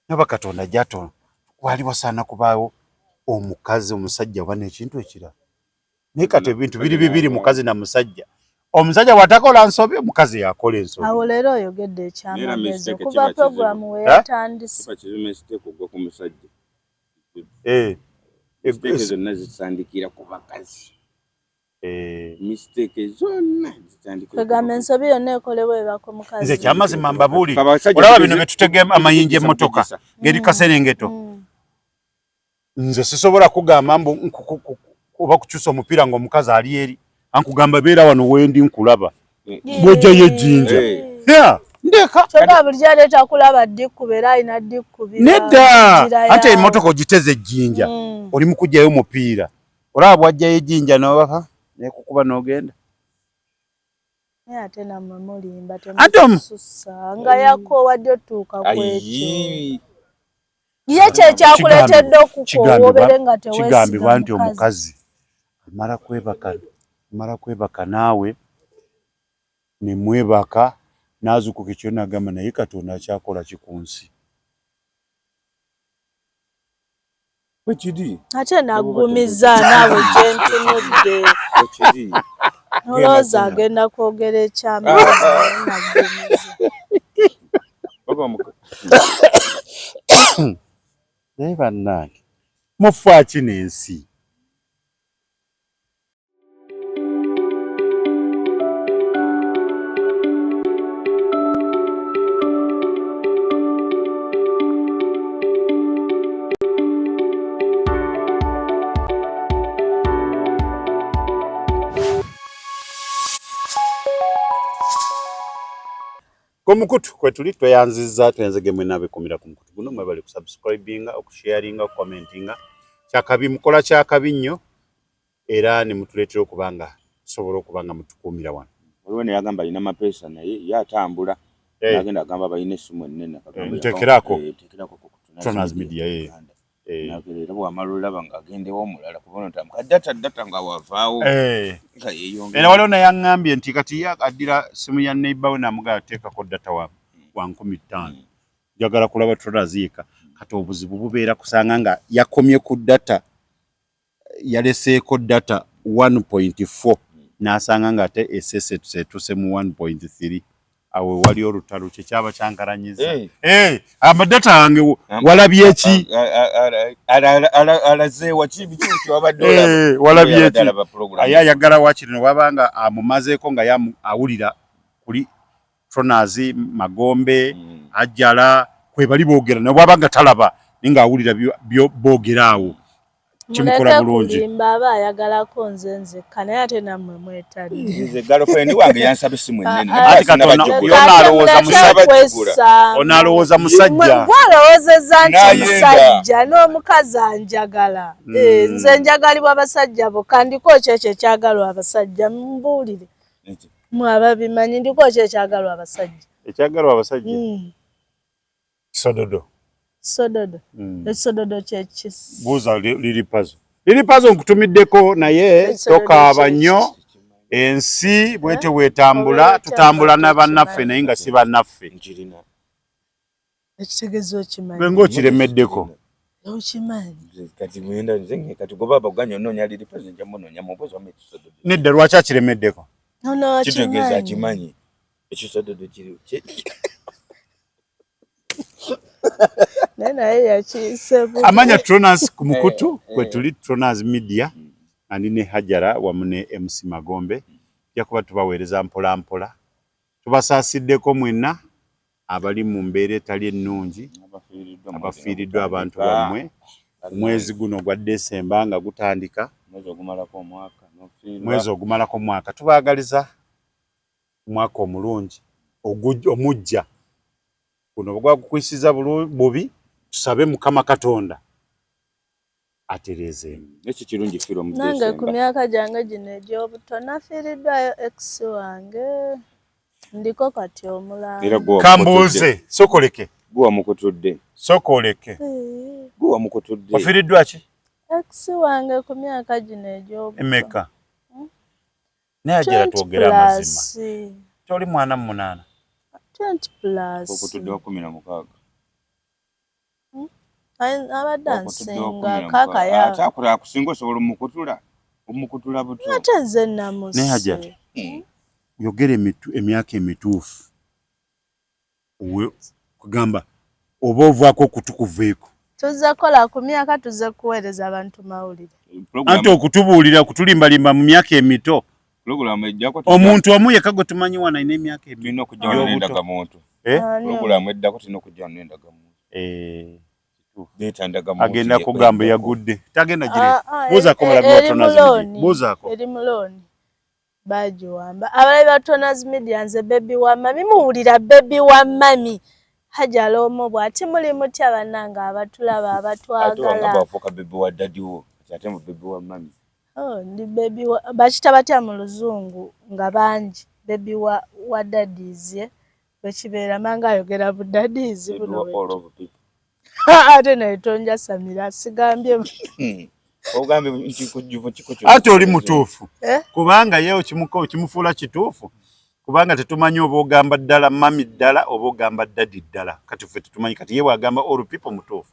Naba Katonda jato wali wasaana kubaawo omukazi omusajja oba n'ekintu ekirala. Naye kati ebintu biri bibiri, mukazi na musajja. Omusajja bw'atakola nsobi, omukazi yakola ensobi. Awo leero oyogedde ekyamagezi mistake okuva kiba kizibu. programu we Eh? yatandise. Kiba kizibu mistake okugwa ku musajja. Eh. Mistake zonna zitandikira ku bakazi. Eh. Mistake zonna zitandikira ku Kwegamba bakazi. ensobi yonna ekolebwa eba ku mukazi. Nze kyamazima mbabuulire. Abasajja Olaba tugeze- bino bye tutegema amayinja emmotoka tugisa. ng'eri kaserengeto. Nze sisobola kugamba mbu oba kukyusa omupiira ng'omukazi ali eri. Ankugamba beera wano wendi nkulaba. Bw'ojjayo ejjinja. Eh. Yeah, ndeka. Kyokka bulijjo aleeta kulaba ddikkuba era alina ddikkubira. Nedda. Njira Ate yawe. emmotoka ogiteze ejjinja. Oli mu kuggyayo omupiira. Olaba bw'aggyayo ejjinja n'oba nekukuba n'ogenda. Naye ate nammwe mulimba Ate temusussa nga yakoowa ddi otuuka ku ekyo. Ayi. Ye kye kyakuleetedde okukoowa obeere nga teweesiga Kigambibwa nti mukazi. omukazi amala kwebaka naawe ne mwebaka n'azuukuka ekiro n'agamba naye Katonda akyakola ki ku nsi. Bwe kiri. Ate n'aggumiza naawe gye ntunudde. Bwe kiri. Nolowooza agenda kwogera ekyamagezi naye n'aggumiza. Baba muka- Naye bannange mufa ki n'ensi? Ku mukutu kwe tuli tweyanzizza twenzege mwenna abeekuumira ku mukutu guno mwebale kusubscribinga, okusharinga, okucommentinga. Kyakabi mukola kyakabi nnyo era ne mutuleetera okuba nga tusobola okuba nga mutukuumira wano. Waliwo neyagamba alina mapeesa naye ye atambula. Eh. Nagenda agamba balina essimu ennene. Akagamba Nteekerako. Nteekerako ku Tronas Media, eh. Uganda. Eh. Nagenda era bw'amala olaba ng'agendewo omulala kuba ono tamuka data data nga wavaawo Eh. nga yeeyongera. Era waliwo nayaŋŋambye nti kati ye addira simu ya neighbor we n'amugamba teekako data wa 5,000. Njagala kulaba Tronas yekka. Kati obuzibu bubeera kusanga nga yakomye ku data yaleseeko data 1.4 n'asanga ng'ate esesetuse etuse mu 1.3 awo wali olutalo kye kyaba kyankalanyiza. Eh. Eh, amadata gange walabye ki? Alazeewa ki biki kyewabadde olaba? Eh, walabye ki? Yabadde alaba program. Aye ayagala wakiri ne waba nga amumazeeko nga awulira kuli Tronas, Magombe, Ajjala kwe bali boogera ne bwaba nga talaba naye ng'awulira byo boogera awo kimukola Muleke bulungi. kulimba aba ayagalako nze nzekka naye ate nammwe mwetadde. Nze girlfriend wange yansaba essimu ennene. Ah, ah. Ate kati Sinabagigula. ono alowooza Ate musajja. muleke kwessaamu. Ono alowooza musajja. Gwe alowoozezza nti N'ayenda. musajja n'omukazi anjagala. Eh, nze njagalibwa abasajja bokka ndiko ki ekyo ekyagalwa abasajja mumbuulire. Mmwe ababimanyi ndiko ki ekyagalwa abasajja. Ekyagalwa abasajja. Kisododo. Sododo. Ekisododo kye ki? Buuza Lili Pazo. Lili Pazo nkutumiddeko naye Ekisododo tokaaba kye ki? nnyo. Ensi bwetyo bwetambula, Obeera tutambula otya na bannaffe okimanyi? naye nga si bannaffe. Nkirina. Ekitegeeza okimanyi. Gwe ng'okiremeddeko. Okimanyi. Nze kati ngenda nze nge kati gwe baba oganya onoonya Lili Pazo nja munoonya mubuuza omu ekisododo. Nedda lwaki akiremeddeko? Ono Kitegeeza akimanyi. akimanyi. Ekisododo kiri. Naye naye yakiyise bubi. Amanya Tronas ku mukutu Eh, kwe eh. tuli Tronas Media ani ne Hajara wamu ne MC Magombe. Tujja kuba tubaweereza mpola mpola. Tubasaasiddeko mwenna abali mu mbeera etali ennungi, abafiiriddwa abantu bammwe. Omwezi guno ogwa Desemba nga gutandika, Mwezi ogumalako omwaka n'ofiirwa. mwezi ogumalako omwaka. Tubaagaliza omwaka omulungi omuggya. Guno bwe gwakukuyisiza bubi, tusabe Mukama Katonda atereezeemu. Ekyo kirungi fiirwa mu Nange ku Desemba. myaka gyange gino egy'obuto nafiiriddwayo ex wange ndiko kati Era omulambo. gwe Kambuuze, sooka oleke. Gwe wamukutudde. Sooka oleke. Eh, Gwe wamukutudde. Ofiiriddwa ki? Ex wange ku myaka gino egy'obuto. Emeka? Naye Hajara 20 twogere amazima. plus. Toli mwana mu munaana. 20 plus. Okutudde wa 16. Abadde ansinga kaka ya ate akula akusinga osobola omukutula omukutula buto ate nze namuse. Naye Hajat, yogera emyaka emituufu kugamba oba ovaako okutukuveeko. Tuzze kola ku myaka, tuzze kuweereza abantu mawulire. Anti okutubuulira okutulimbalimba mu myaka emito. Omuntu omu yekka gwe tumanyi wano alina emyaka emito. Tulina okujja wano n'endagamuntu. Eh? Pulogulaamu eddako tulina okujja wano n'endagamuntu. Eh. Leeta ndagamuntu. Agenda kugamba yagudde. Tagenda gireeta. Ah, ah, Buuzaako mulabi wa Tonaz Media. Buuzaako. Eri mu looni. Bagiwamba. Abalabi ba Tonaz Media, nze baby wa mami, muwulira baby wa mami. Hajala omu bw'ati, muli mutya bannange abatulaba Ate wanga abatwagala? bwafuuka baby wa daddy wo, ate mu baby wa mami. Oh, ndi baby wa bakita batya mu luzungu nga bangi baby wa daddies ye bwekibeera manga ayogera bu daddies Baby buno wa all of people. Ate naye tonjasamira, sigambye. Ogambye nti kujjuvu kiko. Ate oli mutuufu. Eh? Kubanga ye okimufuula kituufu. Kubanga tetumanyi oba ogamba ddala mami ddala oba ogamba daddy ddala. Kati ffe tetumanyi, kati ye bw'agamba all people mutuufu.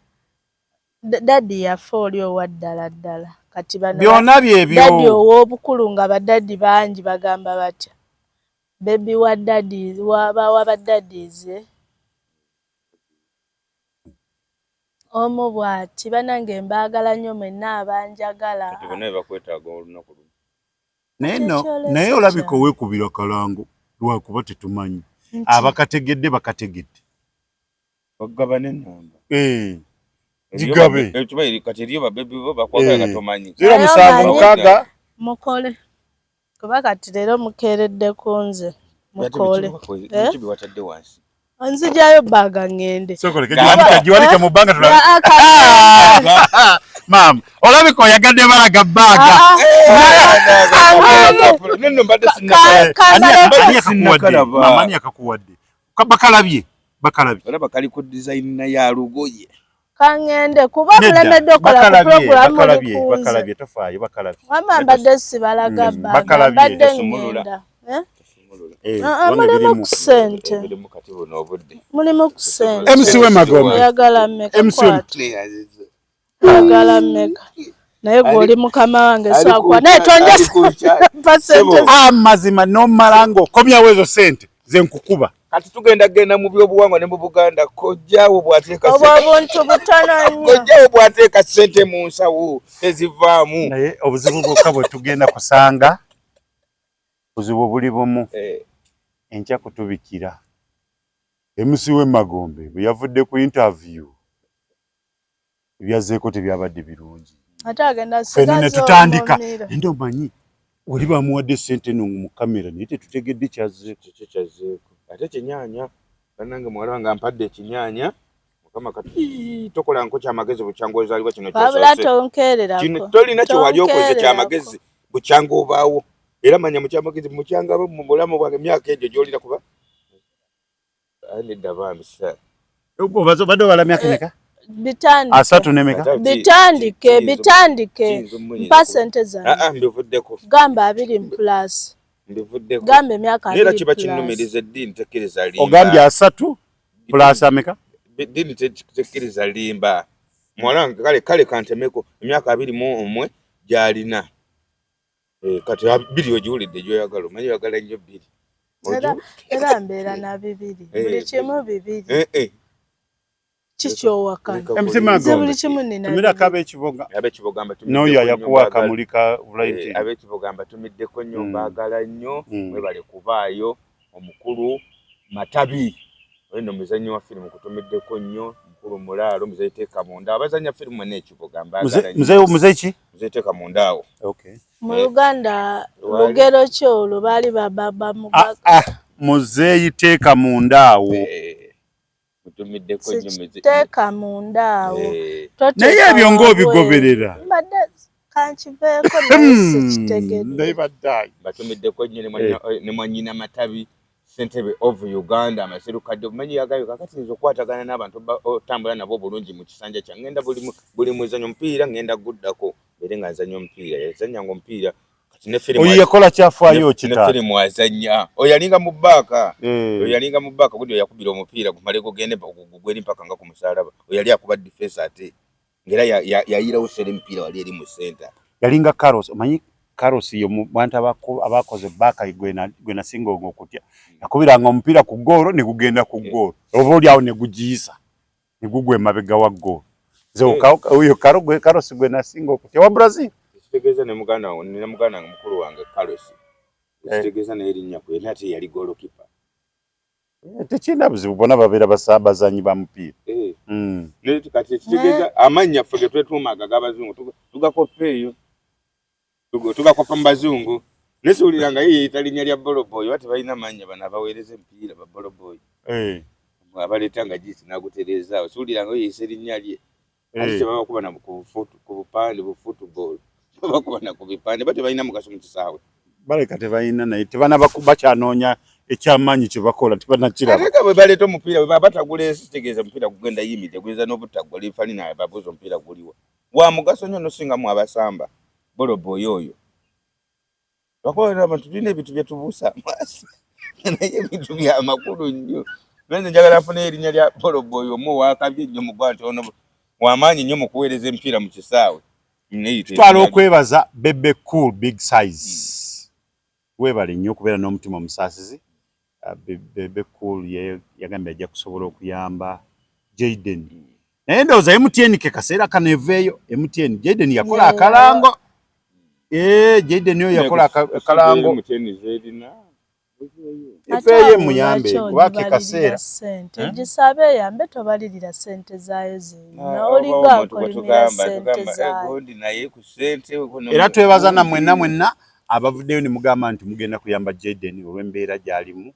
Daddy yaffe oli owa ddala ddala. Kati bano Byonna byebyo. Daddy ow'obukulu nga badaddy bangi bagamba batya? Baby wa daddy wa wa ba daddies eh? Omu bw'ati, bannange mbaagala nnyo mwenna abanjagala. Kati bonna bebakwetaaga olunaku lumu. Naye no, Ekyolesa naye olabika kyange. Oweekubira kalango lwakuba tetumanyi. Nti Abakategedde bakategedde. Bagaba n'ennamba. Eh. Gigabe. Kati eriyo ba baby bo bakwagala Eh. nga tomanyi. Zero Naye musanvu omanyi- mukaaga. Mukole. Kuba kati leero mukeeredde ku nze. Mukole. Eh? Biki byewatadde wansi? Nzijayo baaga ŋŋende. Sokoleke giwanike mu bbanga tulabe. Ah, ah, Maama, olabika oyagadde balaga bbaaga. Ah, ah, Nno mbadde Ani akakuwadde? sinnakalaba. Maama, ani akakuwadde? Bakalabye. Bakalabye. Olaba kali ku design ya lugoye. Kaŋŋende kuba Nedda, mulemedde okola ku bakalabye, pulogulaamu muli bakalabye, ku nze. bakalabye, tofaayo, bakalabye. Wamma mbadde sibalaga bbaaga, Bakalabye. mbadde Tosumulula. ŋŋenda. Eh? Eh, Ah, ah, kubanga mulimu birimu. ku ssente. Birimu kati buno obudde. Mulimu ku ssente. MC w'Emagombe. Oyagala mmeka? MC Kwata. Oyagala mmeka? Naye gwe oli mukama wange saakuwa. Naye tonja mpa ssente. Amazima n'omala ng'okomyawo ezo ssente ze nkukuba. Kati tugenda genda mu byobuwangwa ne mu Buganda. Kojjaawo bw'ateeka Obwo obuntu butono nnyo. Kojjaawo bw'ateeka ssente mu nsawo tezivaamu. Naye obuzibu bwokka bwe tugenda kusanga, buzibu buli bumu. Eh, Enkya kutubikira. MC w'Emagombe bwe yavudde ku interview, ebyazzeeko tebyabadde birungi. Ate agenda Ffenna ne sigaza tutandika. omumiro. Nde omanyi oli bamuwadde ssente eno mu kamera naye tetutegedde kyazzeeko. Kiki kyazzeeko? Ate kinyaanya bannange, muwala wange ampadde ekinyaanya. Mukama kati ii, tokola nko kyamagezi bukyanga ozaalibwa kino Wabula kyosoose. tonkeererako. Kino tolina kyewali okoze Tonkeererako. kyamagezi bukyanga obaawo, era manya mukyamagezi mukyanga mu bulamu bwange emyaka egyo gyolina kuba. Ah, nedda bambi sa Obadde obala myaka emeka? Bitandike. 30 n'emeka? Bitandike, bitandike. Kiyinza omunyiriza Mpa ssente zange. Ah, ah, mbivuddeko. Gamba 20 plus. Mbivuddeko. Gamba emyaka Naye era 20 kiba plus. kinnumiriza, eddiini tekkiriza limba. Ogambye 30 plus ameka? Eddiini tekkiriza limba. Muwala wange kale kale kantemeko emyaka 21 gy'alina. Eh, kati 20 ogiwulidde gy'oyagala, omanyi oyagala nnyo 2. Era mbeera na 2. Eh, Buli kimu 2. Eh, eh. Kikyowakana. MC Nze Magombe. buli kimu nina Tumirako 2. ab'ekiboga. Ab'ekiboga mbatumiddeko N'oyo nnyo ayakuwa mbaagala. akamuli ka Bright. Eh, ab'ekiboga mbatumiddeko nnyo, mbaagala nnyo. Mwebale kubaayo. Omukulu Matabi oyo nno muzannyi wa firimu, kutumiddeko nnyo. Mukulu Mulaalo, muzeeyi teeka munda, abazannya firimu mwenna ekiboga mbaagala nnyo. Muzeeyi ki? Muzeeyi teeka munda awo. Okay. Mu Luganda Lwali- lugero ki olwo baali bamugaga? Ah, ah, muzeeyi teeka munda awo. Eh, mutumiddeko nnyo Teeka munda awo. Eh, Toteeka Naye ebyo ng'obigoberera. Mbadde kankiveeko naye sikitegedde. Naye baddayi. Mbatumiddeko nnyo ne mwannyina Matabi, ssentebe of Uganda amaserukadde omanyi yagayo. Kakati nza okukwatagana n'abantu otambula nabo obulungi mu kisanja kyange, ngenda buli muzanyo omupiira ngenda guddako mbeere nga nzanya omupiira, yazanyanga omupiira kati. Oyo yakola kyafaayo kita. Ne firimu azannya. Oyo yalinga mu bbaaka. Eh. Oyo yalinga mu bbaaka gundi yakubira omupiira gumale gugende gugweri mpaka nga ku musaalaba. Oyo yali akuba defense ate. Ngera yayirawo sere emipiira wali eri mu center. Yalinga Carlos, omanyi Carlos ye mu bantu abakoze bbaaka gwe nasinga okutya. Yakubiranga omupiira ku ggoolo ne gugenda ku eh. ggoolo. Oba oli awo ne gugiyisa. Ne gugwa emabega wa ggoolo. Nze eh. oyo Carlos gwe nasinga okutya wa Brazil. Ekitegeeza ne muganda wange, nina muganda wange mukulu wange Carlos. Eh. Ekitegeeza naye erinnya kwe yali ate yali goalkeeper. Eh, tekirina buzibu bona babeera bazanyi ba mupiira. Eh. Mm. Naye kati ekitegeeza amannya ffe ge twetuuma ago ag'abazungu tugakoppa eyo. Tugakopa mu bazungu. Naye siwulira nga ye yeeyita linnya lya boloboyi oba tebalina mannya bano abaweereza emipiira ba boloboyi. Abaleeta nga jiisi n'agutereezaawo siwulira nga ye yeeyise linnya lye. Ate eh. tebabakuba na ku bupande bu football babakuba na ku bipande ba tebalina mugaso mu kisaawe. Baleka tebalina naye tebanaba bakyanoonya ekyamaanyi kye bakola tebanakiraba. Ate nga bwe baleeta omupiira bwe baba batagula ensi kitegeeza omupiira gugenda yimidde guyinza n'obutaggwa liifali naye babuuza omupiira guliwa. Wa mugaso nnyo n'osinga mu abasamba boloboyi oyo. Lwakuba abantu tulina ebintu bye tubuusa amaaso naye ebintu bya makulu nnyo. Nze njagala nfune erinnya lya boloboyi omu owakabi ennyo mu ggwanga nti ono wamaanyi nnyo mu kuweereza emipiira mu kisaawe. Tutwala okwebaza Bebe Cool Big Size. Hmm. Weebale nnyo okubeera n'omutima omusaasizi. Uh, Bebe Cool yagambye ajja kusobola okuyamba Jayden. Hmm. Naye ndowooza MTN ke kaseera kano eveeyo MTN Jayden yakola akalango. Eh, Jayden oyo yakola akalango. Efeeyo emuyambe kuba ke kaseera. Ssente eh? gisabe eyambe tobalirira ssente zaayo zerina ah, olinga akolimira ssente zaayo. Era twebaza na mwenna mwenna abavuddeyo ne mugamba nti mugenda kuyamba Jayden olw'embeera gy'alimu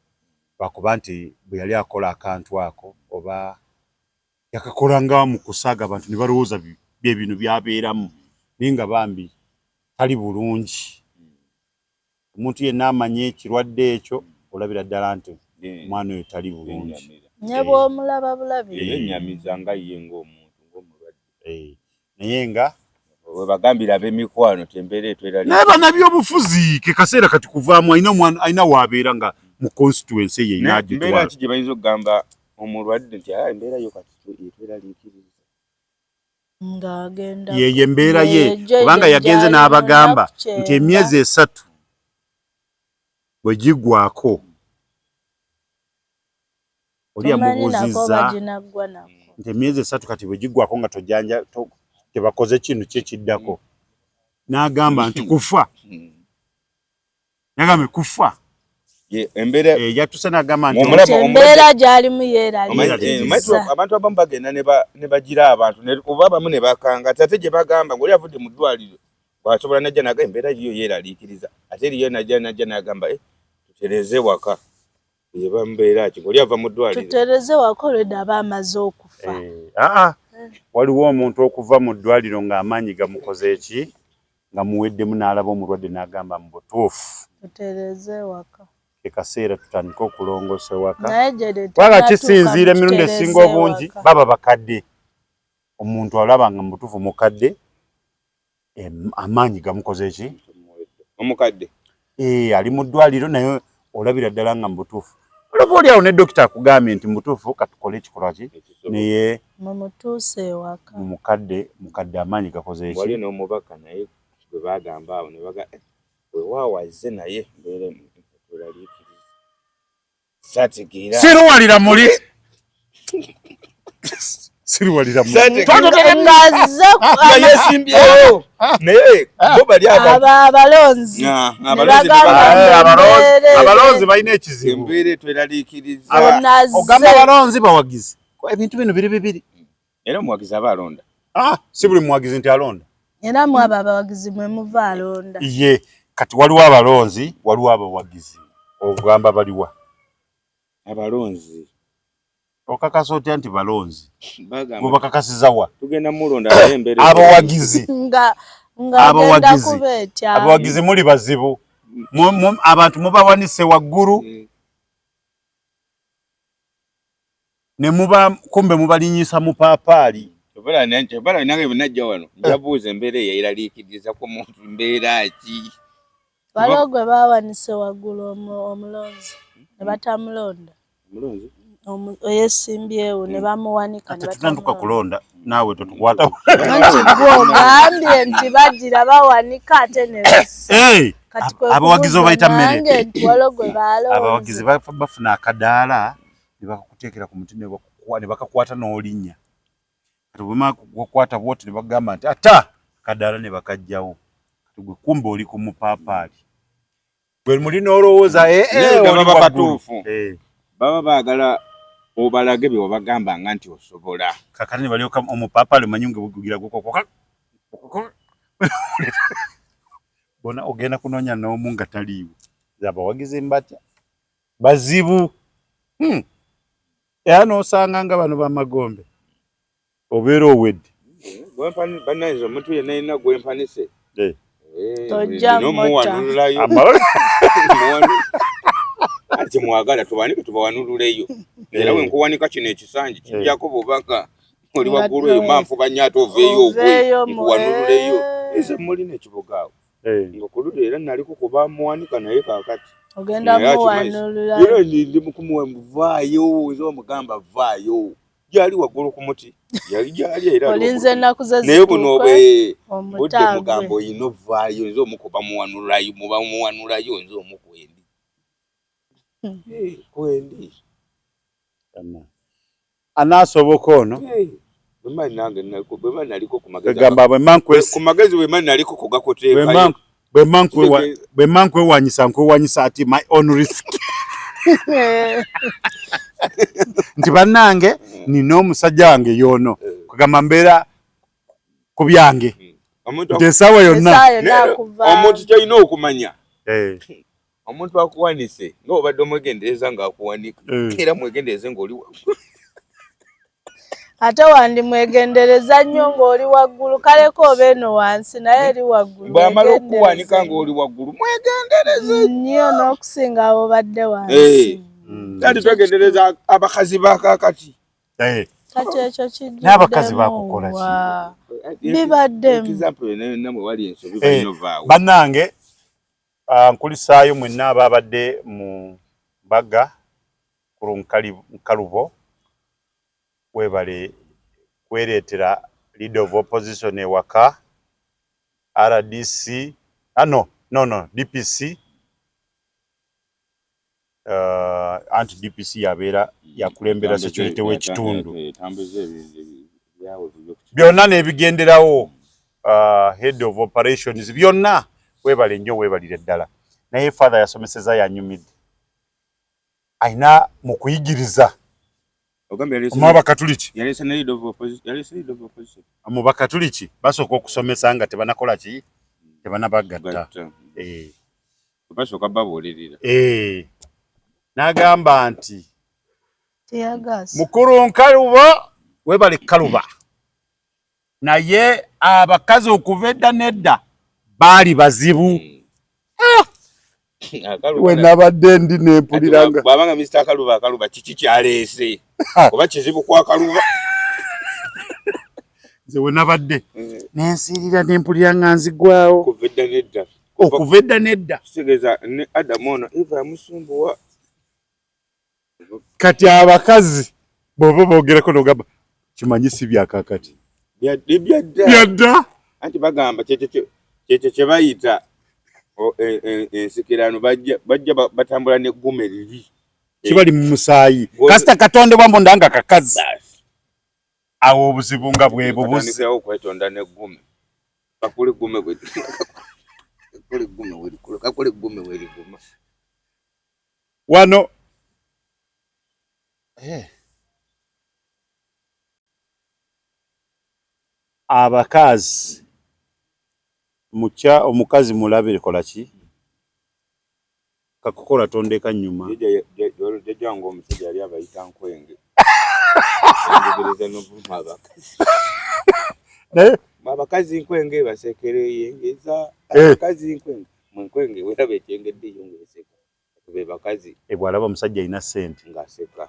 lwakuba nti bwe yali akola akantu ako oba yakakola nga mu kusaaga abantu ne balowooza bye bino by'abeeramu naye nga bambi tali bulungi. Omuntu yenna amanyi ekirwadde ekyo olabira ddala nti omwana oyo tali bulungi. Ne bw'omulaba bulabi. Yennyamiza nga ye ng'omuntu ng'omulwadde. Eh, naye nga webagambira ab'emikwano nti embeera etwerali. Naye bannabyobufuzi ke kaseera kati kuvaamu alina omwana alina waabeera nga mu constituency ye erina agitwala. Mbeera ki gye bayinza okugamba omulwadde nti ah, embeera yo kati etweraliikiriza. Yeyo embeera ye kubanga yagenze n'abagamba nti emyezi esatu bwe giggwaako oli yamubuuzizza nti emyezi esatu kati bwe giggwaako nga tojanja tebakoze kino ki ekiddako n'agamba nti kufa. Nagambye kufa. Embeera eh, yatuse nagamba nti embeera gyalimu yeeraliikiriza. Eh, abantu abamu bagenda ne bagira abantu oba abamu ne bakanga ate gye bagamba ng'oli avudde mu ddwaliro bw'asobola najja naga embeera yiyo yeeraliikiriza ate eriyo najja najja n'agamba eh, tutereeze waka eba mbeera ki ng'oli ava mu ddwaliro tutereeze waka olwedda aba amaze okufa. Aa ah, waliwo omuntu okuva mu ddwaliro ng'amaanyi gamukoze eki nga muweddemu n'alaba omulwadde n'agamba mu butuufu tutereeze ewaka ke kaseera tutandike okulongoosa ewaka kubanga kisinziira emirundi esinga obungi baba bakadde omuntu alaba nga mu butuufu mukadde amaanyi gamukoze ki omukadde eh, ali mu ddwaliro naye olabira ddala nga mu butuufu olaba oli awo ne dokita akugambye nti mubutuufu katukole ekikolwa ki naye mumutuuse ewaka mukadde mukadde amaanyi gakoze eki wali n'omubaka naye gwe bagamba awo ne baga eh, weewaawo azze naye mbeera etweraliikiriza sategeera siruwalira muli siruwalira yesimbyewo naye bo bali abalonzi ah, abalonzi balina ekizibu embeera etweraliikiriza ogamba abalonzi bawagizi ebintu bino biri bibiri era omuwagizi aba alonda ah, si buli muwagizi nti alonda era mu abo abawagizi mwe muva alonda ye kati waliwo abalonzi waliwo abawagizi ogamba baliwa abalonzi Okakasa otya nti balonzi? Gwe bakakasiza wa? Tugenda mulonda naye embeera abawagizi nga abawagizi abawagizi muli bazibu abantu mubawanise waggulu mm. ne muba kumbe mubalinyisa mu paapaali nange bwenajja wano njabuuza embeera eyeraliikiriza ku muntu mbeera ki Waliwo gwe baawanise waggulu omulonzi ne batamulonda. Omulonzi? Eyesimbyewo ne bamuwanika ne Tetunatuka kulonda naawe totukwata. Anti gwe ogambye nti bagira bawanika ate ne bassa. Kati kwe Abawagizi kubuuza obayita mmere. nange nti waliwo gwe baalonze. Abawagizi bafuna akadaala ne bakakuteekera ku muti ne bakakwata n'olinnya. Kati bwe bamala kukwata bw'oti ne bagamba nti ata akadaala ne bakaggyawo. Kati gwe kumbe oli ku mupaapaali. Gwe muli n'olowooza, Naye oli baba waggulu. batuufu. Baba baagala obalage bye wabagambanga nti osobola. Kaakati ne balyoka omupaapaali omanyi nga gugira gukokoka. Bona ogenda kunoonya n'omu nga taliiwo. Abawagizi mbatya. Bazibu. Era n'osanga nga bano b'amagombe. Obeera owedde. Bannange omuntu yenna yenna gwe mpanise. Tojja Nina mmota. omuwanululayo. Anti mwagala tubanike tubawanululeyo. Era bwe nkuwanika kino ekisanja kijjako bw'obanga oli waggulu eyo manfuba nnyo ate oveeyo ogwe Oveeyo mu- nkuwanululeyo. Nze mulina ekibuga awo. Eh. Nga ku luli era naliko kuba muwanika naye kaakati. Ogenda Naye akimanyi. muwanulula. Era ndi mukumuwa vaayo, nze omugamba vaayo. Gyali waggulu ku muti. Yali gyali era ali Olinze waggulu. ennaku ze Naye buno zituuke, bwe omutaagwe. budde mugamba oyina ovaayo, nze omukuba muwanulayo, muba muwanulayo nze omu kwendi. Kwendi. Anaasoboka ono? Bwe mba nange naliko, bwe mba naliko ku magezi Egamba bwe mba nkwesi- ku magezi bwe mba naliko kugakuteekayo. Bwe mba bwe mba nkwewanyisa, nkwewanyisa ati my own risk. Nti bannange nina omusajja wange y'ono. Kugamba mbeera ku byange. Omuntu Nti essaawa yonna. Essaawa yonna Naye akuva. omuntu ky'olina okumanya. Omuntu akuwanise nga obadde omwegendereza ng'akuwanika. Era mwegendereze ng'oli waggulu. Ate wandimwegendereza nnyo ng'oli waggulu, kaleko oba eno wansi naye eri waggulu. Bw'amala Mwegendereze. okukuwanika ng'oli waggulu, mwegendereze nnyo n'okusinga abo obadde wansi. Kati twegendereza abakazi ba kaakati. Kati ekyo kijjuddemu N'abakazi bakukola ki? wa? Bibaddemu. Example yonna yonna mwe wali ensobi balina ovaawo. Bannange, nkulisaayo mwenna ababadde mu mbaga ku Nkalubo. Weebale kwereetera leader of opposition ewaka, RDC, no, no, no, DPC. Anti DPC yabeera yakulembera security w'ekitundu. Byonna n'ebigenderawo, head of operations, byonna weebale nnyo, weebalire ddala. Naye father yasomeseza yanyumidde. Ayina mu kuyigiriza. Mu Bakatuliki. Yaleese ne leader of opposition, yaleese leader of opposition. Mu Bakatuliki basooka okusomesa nga tebanakola ki? Tebanabagatta. Gatta. Basooka babuulirira. N'agamba nti Tiyagasa. Mukulu Nkalubo, weebale Kaluba. Naye abakazi okuva edda n'edda baali bazibu. We nabadde ndi nempuliranga. Bw'abanga Mister Akaluba, Akaluba kiki kyaleese? Oba kizibu kwa Akaluba? Nze we nabadde nensiirira nempulira nga nzigwawo. Okuva edda n'edda. Okuva edda n'edda. Kitegeeza ne Adamu ono Eva yamusumbuwa. Kati abakazi bw'oba boogerako n'ogamba kimanyi si bya kaakati. Byadda. Byadda. Anti bagamba kyekyo kye bayita ensikirano, bajja batambula n'eggume liri. Kibali mu musaayi. Kasita katondebwa munda nga kakazi. Awo obuzibu nga bwe bubuzi. Batandikirawo okwetonda n'eggume. Kakule eggume bwe kakule eggume we likula, kakule eggume we liguma. Wano. Abakazi omukazi mulabe kola ki? Kakukola tondeka nnyuma. Jjajja wange omusajja yali abayita nkwenge. Enjogereza n'obuvuma abakazi. Naye abakazi nkwenge basekereyengeza. Abakazi nkwenge. Mwe nkwenge weraba ekyengeddeyo ng'eseka. Be bakazi. Bw'alaba omusajja alina ssente. Ng'aseka.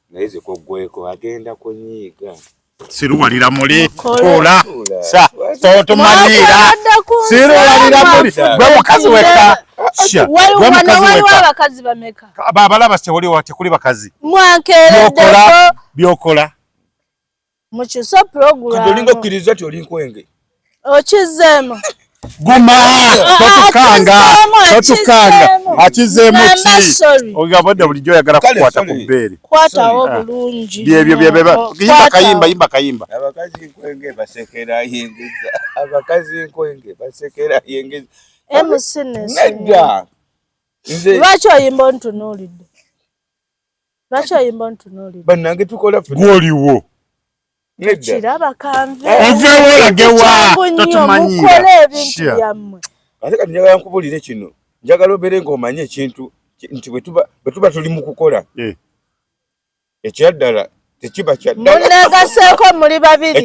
Naye zikuggweko agenda kunyiiga. Siruwalira muli. Kola. Kola. Sa, totumanyiira. Mwakola dda ku Siruwalira muli. nsonga. Gwe mukazi wekka. Waliwo abakazi bameka? Abalaba tewaliwo, tekuli bakazi. Mwankeereddeko byokola mukyuse pulogulaamu. Olinga okkiriza ti oli nkwenge. Okizzeemu. Guma, totukanga, totukanga. Akizeemu ki? Ogabadde bulijjo oyagala kukwata ku bbeere. Kwatawo bulungi. Byebyo byebyo. Yimba kayimba, yimba kayimba. Abakazi nkwenge basekera yengeza. Abakazi nkwenge basekera yengeza. MC Nedda. Lwaki oyimba ontunuulidde? Lwaki oyimba ontunuulidde? Bannange tukola ffe. Gw'oliwo. Kiraba kanve. Oveewo olagewa. Totumanyiira. Mukole ebintu byammwe. Ate kati njagala nkubuulire kino. Njagala obeere ng'omanyi ekintu nti bwe tuba tuli mu kukola. Ekyaddala tekiba kya ddala. Munneegaseeko muli babiri.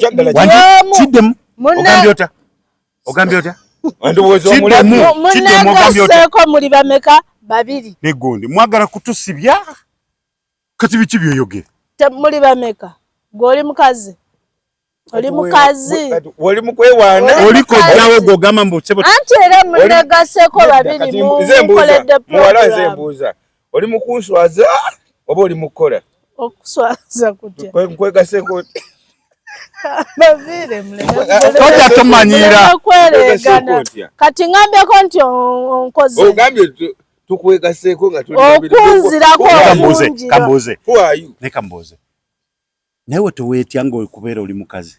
Kiddemu. Ogambye otya? Ogambye otya? Munneegaseeko muli bameka? Babiri. Negundi mwagala kutusibya? Kati biki by'oyogera? Muli bameka? Gwe oli mukazi. Oli mukazi. Oli mukwewaana. Oli kojjawo gw'ogamba mbu ssebo. Anti era munneegaseeko babiri mukoledde muwala nze mbuuza. Oli mukunswaza oba oli mukukola? Okuswaza kutya? Nkwegaseeko. Baviire muleme. Tojja tumanyiira. Kati ngambyeko nti onkoze. Ogambye tukwegaseeko nga tuli babiri. Okunzirako obungi. Kambuuze. Leka mbuuze. Naye teweetya ng'okubeera oli mukazi?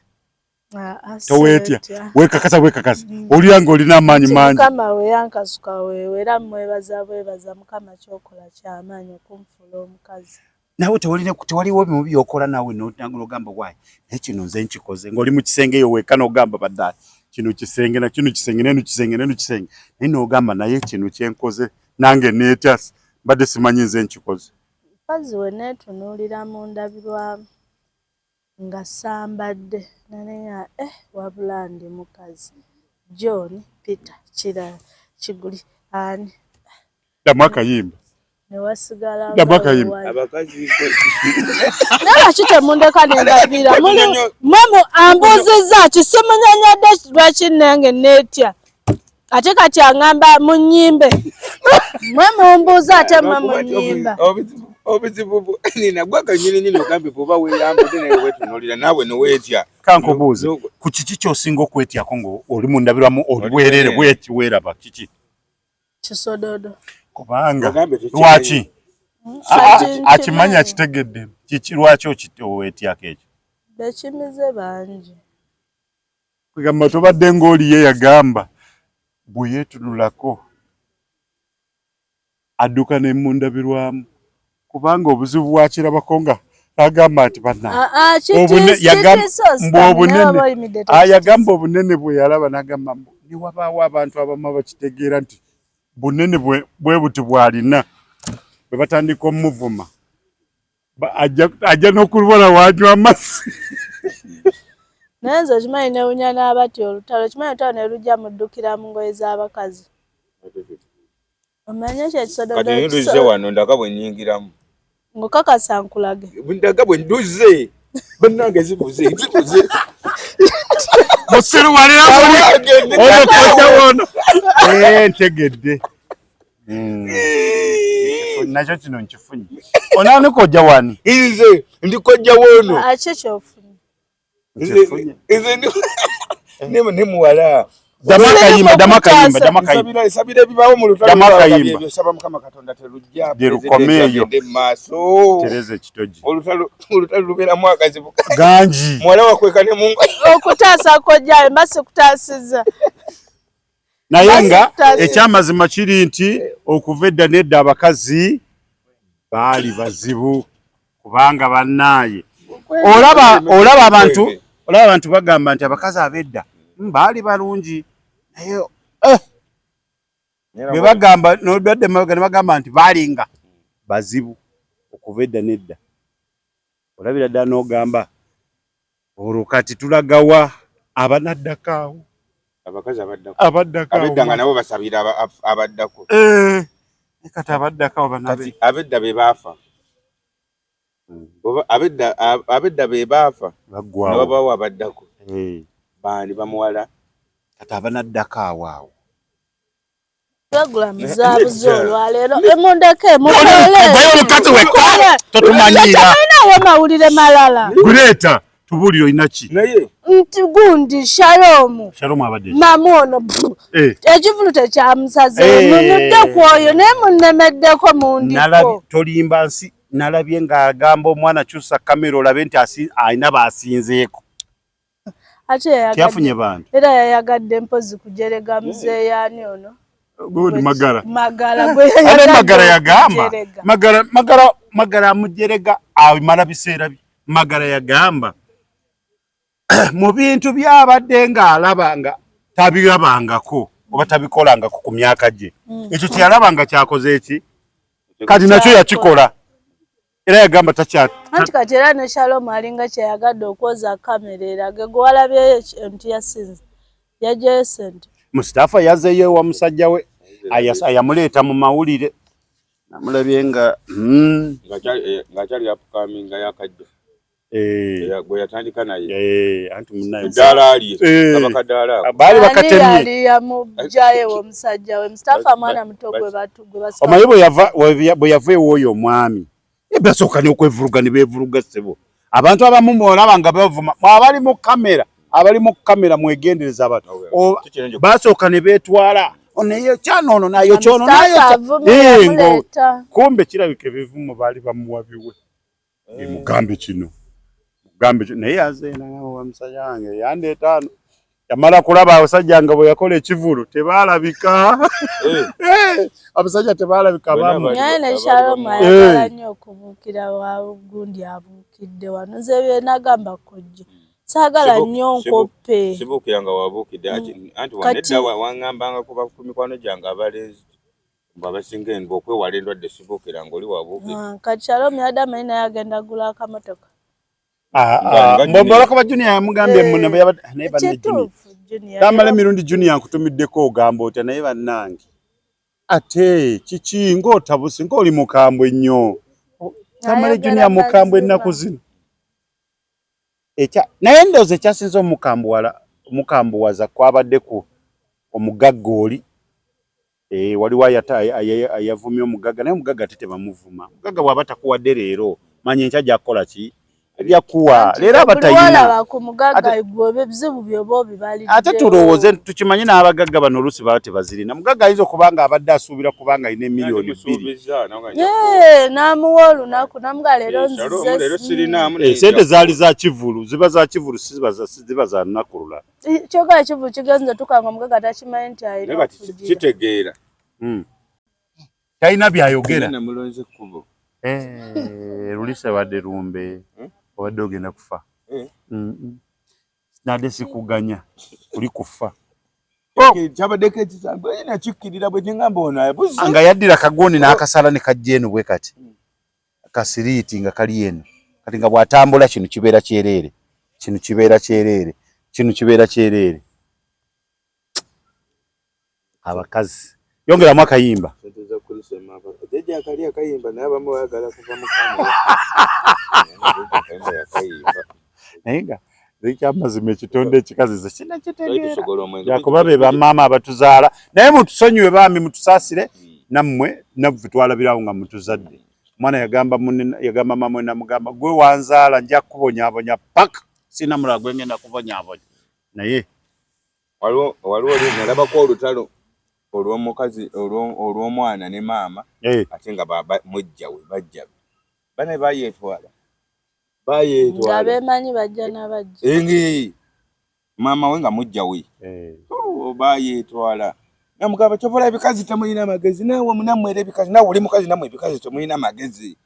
Teweetya. Weekakasa bwekakasa. Olira ng'olina amaanyi mangi. Mukama we yankasuka weewe era mwebaza bwebaza Mukama ky'okola ky'amaanyi okunfuula omukazi. Nawe tewaliwo bimu by'okola naawe n'ogamba waayi naye kino nze nkikoze ng'oli mu kisenge eyo wekka n'ogamba badda kino kisenge na kino kisenge n'eno kisenge n'eno kisenge naye n'ogamba naye kino kye nkoze nange neetya mbadde simanyi nze nkikoze. Mukazi we neetunuulira mu ndabirwamu nga sambadde naye wabula ndi mukazi. John Peter Kirala Kiguli ani? Ddamu akayimba. Ne wasigala abakazi. Naye lwaki temundeka ne mbaviira? Mwe ambuuzizza ki? Simunyonyodde lwaki nange neetya. Ate kati aŋŋamba munnyimbe. Mwe mumbuuza ate mwe munnyimba. Obuzibu nina gwe kennyini nnyini ogambye bw'oba weeyambudde naye weetunuulira naawe ne weetya. Kankubuuze ku kiki ky'osinga okwetyako ng'oli mu ndabirwamu oli bwereere weeraba kiki? Kisododo. Kubanga lwaki? Akimanyi akitegedde. Kiki lwaki oweetyako ekyo? Bekimize bangi. Kugamba tobadde ng'oli ye yagamba bwe yeetunulako adduka ne mu ndabirwamu kubanga obuzibu bwakirabako nga agamba nti bannange yagamba obunene bwe yalaba n'agamba mbu ne wabaawo abantu abamu abakitegeera nti bunene bwe buti bw'alina bwe batandika omuvuma ajja n'okulubala wanywa amazzi. Naye nze okimanyi newunya n'abatya olutalo, okimanyi olutalo ne lujja muddukira mu ngoye z'abakazi. Omanye ekyo ekisododo. Kati nduze wano ndaga bwe nnyingiramu. Ng'okakasa nkulage. Ndaga bwe nduze. Bannange zibuze zibuze. Musiru walira muli. Ono kojja wono. Ntegedde. Nakyo kino nkifunye. Ono ani kojja wani? Nze ndi kojja wono. Aki kyofunye? Nze ndi ne muwala. Damakayimba damakayimba damakayimba. Sabira ebibaawo mu lutalo ebyo saba Mukama Katonda terujja jerukomeeyo maaso. Tereza ekitogi. Olutalo lubeeramu akazibu gangi. Muwala wakweka ne mungu. Okutaasa kojja mba sikutaasizza. Naye nga ekyamazima kiri nti okuva edda n'edda abakazi baali bazibu kubanga bannaaye. Olaba abantu bagamba nti abakazi ab'edda baali balungi naye bwe bagamba n'odwadde emabega ne bagamba nti baalinga bazibu okuva edda n'edda. Olabira ddala n'ogamba olwo kati tulagawa abanaddako awo. Abakazi abaddako. Abaddako. Abedda nga nabo basabira abaddako. Kati abaddako abo banabe. Kati abedda be baafa. Abedda be baafa. Baggwawo. Ne babaawo abaddako. Baani bamuwala. Kati abanaddako awo awo. Wegula muzaabuzi olwaleero emundeke mukole omukazi wekka totumanyiira tetalinawo mawulire malala guleeta tubuulire olina ki naye nti gundi shalomu shalomu abadde mamu ono eh. ekivulu tekyamusaze eh. munudde ku oyo naye munnemeddeko mundiko tolimba nsi nalabye ng'agamba omwana kyusa kamera olabe nti alina baasinzeeko ate teyafunye bantu era yayagadde mpozi kujerega muzeeyaani ono gundi magara magara ate magara yagamba magara magara magara amujerega amala biseera bye magara yagamba mu bintu byabadde ng'alaba nga tabirabangako oba tabikolangako ku myaka gye mm. ekyo kyeyalaba nga kyakoze eki kati nakyo yakikola era yagamba takya anti kati era ne Shalom alinga kyeyagadde okwoza kamera erage gwe walabyeyo nti yasinze yajjayo sente Mustafa yazeeyo ewa musajja we ayamuleeta mu mawulire namulabye nga hmm. ng'akyali apukaminga yakajja eh. gwe yatandika naye eh, anti munaye eddaala lye eh. abakadaala baali bakatemye yali yamugjayo omusajja we Mustafa mwana muto gwe batugwe omanyi bwe yava ew'oyo omwami basooka n'okwevuruga ne beevuruga ssebo abantu abamu mwolaba nga bavuma abali mu kamera abali mu kamera mwegendereza abantu basooka ne beetwala naye kyanono nayo kyono nayo kumbe kirabika ebivumo baali bamuwa biwe eh. mugambe kino mugambe kino naye azeena musajja wange yandeeta ano yamala kulaba abasajja nga bwe yakola ekivulu tebaalabika eh. Eh, abasajja tebaalabika bamu naye ne Shalom ayagala nnyo okubuukira wa gundi abuukidde wano nze bye nagamba kojja saagala nnyo nkoppe sibuukira nga wabuukidde mm. anti wanedda wangambanga kuba ku mikwano gyange abalenzi mbu abasinga endwa okwewala endwadde sibuukira nga oli wabuukidde ah, kati Shalom yadde amanyi naye agenda gula akamotoka ah, ah, mboloko junior yamugambye eh, mune naye banne junior tamala emirundi junior nkutumiddeko ogamba otya naye bannange ate kiki ng'otabuse ng'oli mukambwe nnyo tamale junior mukambwe ennaku zino ekya naye ndowooza ekyasinze omukambuwala omukambuwaza kwabadde ku omugagga oli eh, waliwo ayavumye omugagga naye omugagga ate tebamuvuma omugagga bw'aba takuwadde leero manya enkya ajja kukola ki ebyakuwa leero abatayina ate tulowooze tukimanye n'abagagga bano oluusi baba tebazirina mugagga ayinza okuba nga abadde asuubira kubanga alina emiliyoni bbiri n'amuwa olunaku namuga leero nzize eh, sente zaali za kivulu ziba za kivulu siziba za lunaku lulala kyoka ekivulu kigenze tukanga omugaga takimanyi nti alina kitegeera hmm. talina byayogera namulonze kkubo eh, lulisa badde lumbe hmm? obadde ogenda kufa eh. Nadde sikuganya kuli kufa oh! kyabaddeko ekisambi nakikkirira bwe kingamba ono abuze nga yaddira kagundi n'akasala ne kajja eno bwe kati kasiriiti nga kali eno kati nga bw'atambula kino kibeera kyereere kino kibeera kyereere kino kibeera kyereere abakazi yongeramu akayimba naye nga ekyamazima ekitonde ekikazi ze sinakitegeera yakuba be bamaama abatuzaala naye mutusonyiwe bambi mutusaasire hmm. nammwe naffe twalabirawo nga mutuzadde omwana yagamba munne yagamba maama we namugamba gwe wanzaala nja kukubonyabonya paka sina mulala gwe ngenda kubonyabonya naye waliwo waliwo nalabako olutalo olw'omukazi olw'omwana ne maama eh. ate nga mujja we bajja be bana bayeetwala bayeetwala nga bemanyi bajja nabajja eh, maama we nga mujja we eh. oh, bayeetwala namugamba kyovola ebikazi temulina magezi nawe munamwe era ebikazi nawe oli mukazi namwe ebikazi temulina magezi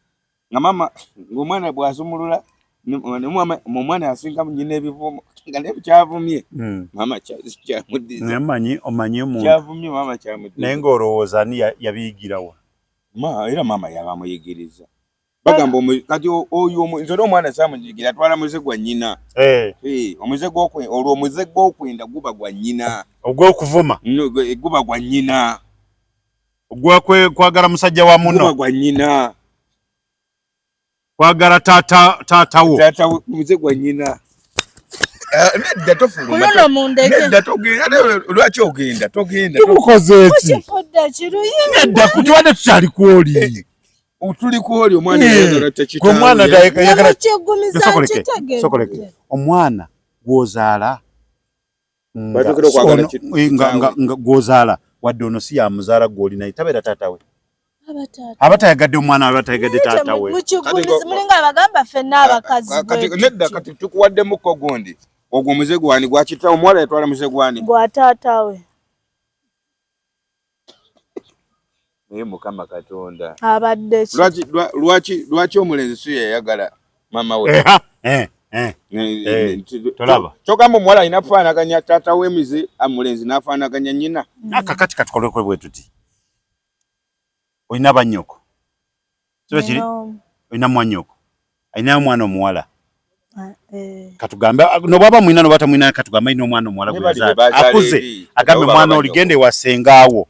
nga maama ngaomwana bwasumulula omwana asinga nyina ebivumo nga naye kyavumye hmm. maama kyamuddiza omanyi omanyi omuntu kyavumye maama kyamuddiza naye ng'olowooza ani yabiyigirawa era maama yabamuyigiriza bagamba kati oyo nze oli omwana samujigira atwala muze gwa nnyina eh. Eh, omuze olwo omuze gw'okwenda guba gwa nnyina ogw'okuvuma eh, guba gwa nnyina ogwakwagala musajja wa muno guba gwa nnyina kwagala taata taatawo taatawo muze gwa nnyina nedda tofuluma Kuno mundeke. Nedda togenda lwaki ogenda togenda tumukoze eki Obadde kiruyimba. Nedda, tubadde tukyali kwoli. Eh, tuli kwoli omwana Eh, yayagala gwe omwana tekitaawe. yagala Nemukigumiza Sokoleke, nkitegedde. sokoleke. Omwana gw'ozaala nga- Batuukira okwagala ono- kitaawe. nga gw'ozaala wadde ono si yamuzaala gw'oli naye tabeera taata we. Aba taata. Aba tayagadde omwana aba tayagadde taata we. Mukigumiza mulinga abagamba ffenna abakazi Kati bwe nedda, tutyo. kati tukuwaddemuko gundi ogwo omuze gwani gwa kitaawe? Omuwala yatwala muze gwani? Gwa taata we. Naye Mukama Katonda, Abadde ki? lwaki omulenzi si yayagala maama we? Eha, eh, eh. Eh, tolaba. Kyogamba omuwala alina kufaanaganya taata w'emize, omulenzi n'afaanaganya nnyina. Kakati katukoleko bwe tuti, olina bannyoko, siba kiri? Nina omu. Olina mwannyoko alina omwana omuwala. Ah, eh. Katugambe nobwaba mwina noba tamwina, katugambe alina omwana omuwala Ne gwe bali be yazaala bazaala akuze eri, agambe nabo baba mwana oli bannyoko. genda ewasengaawo.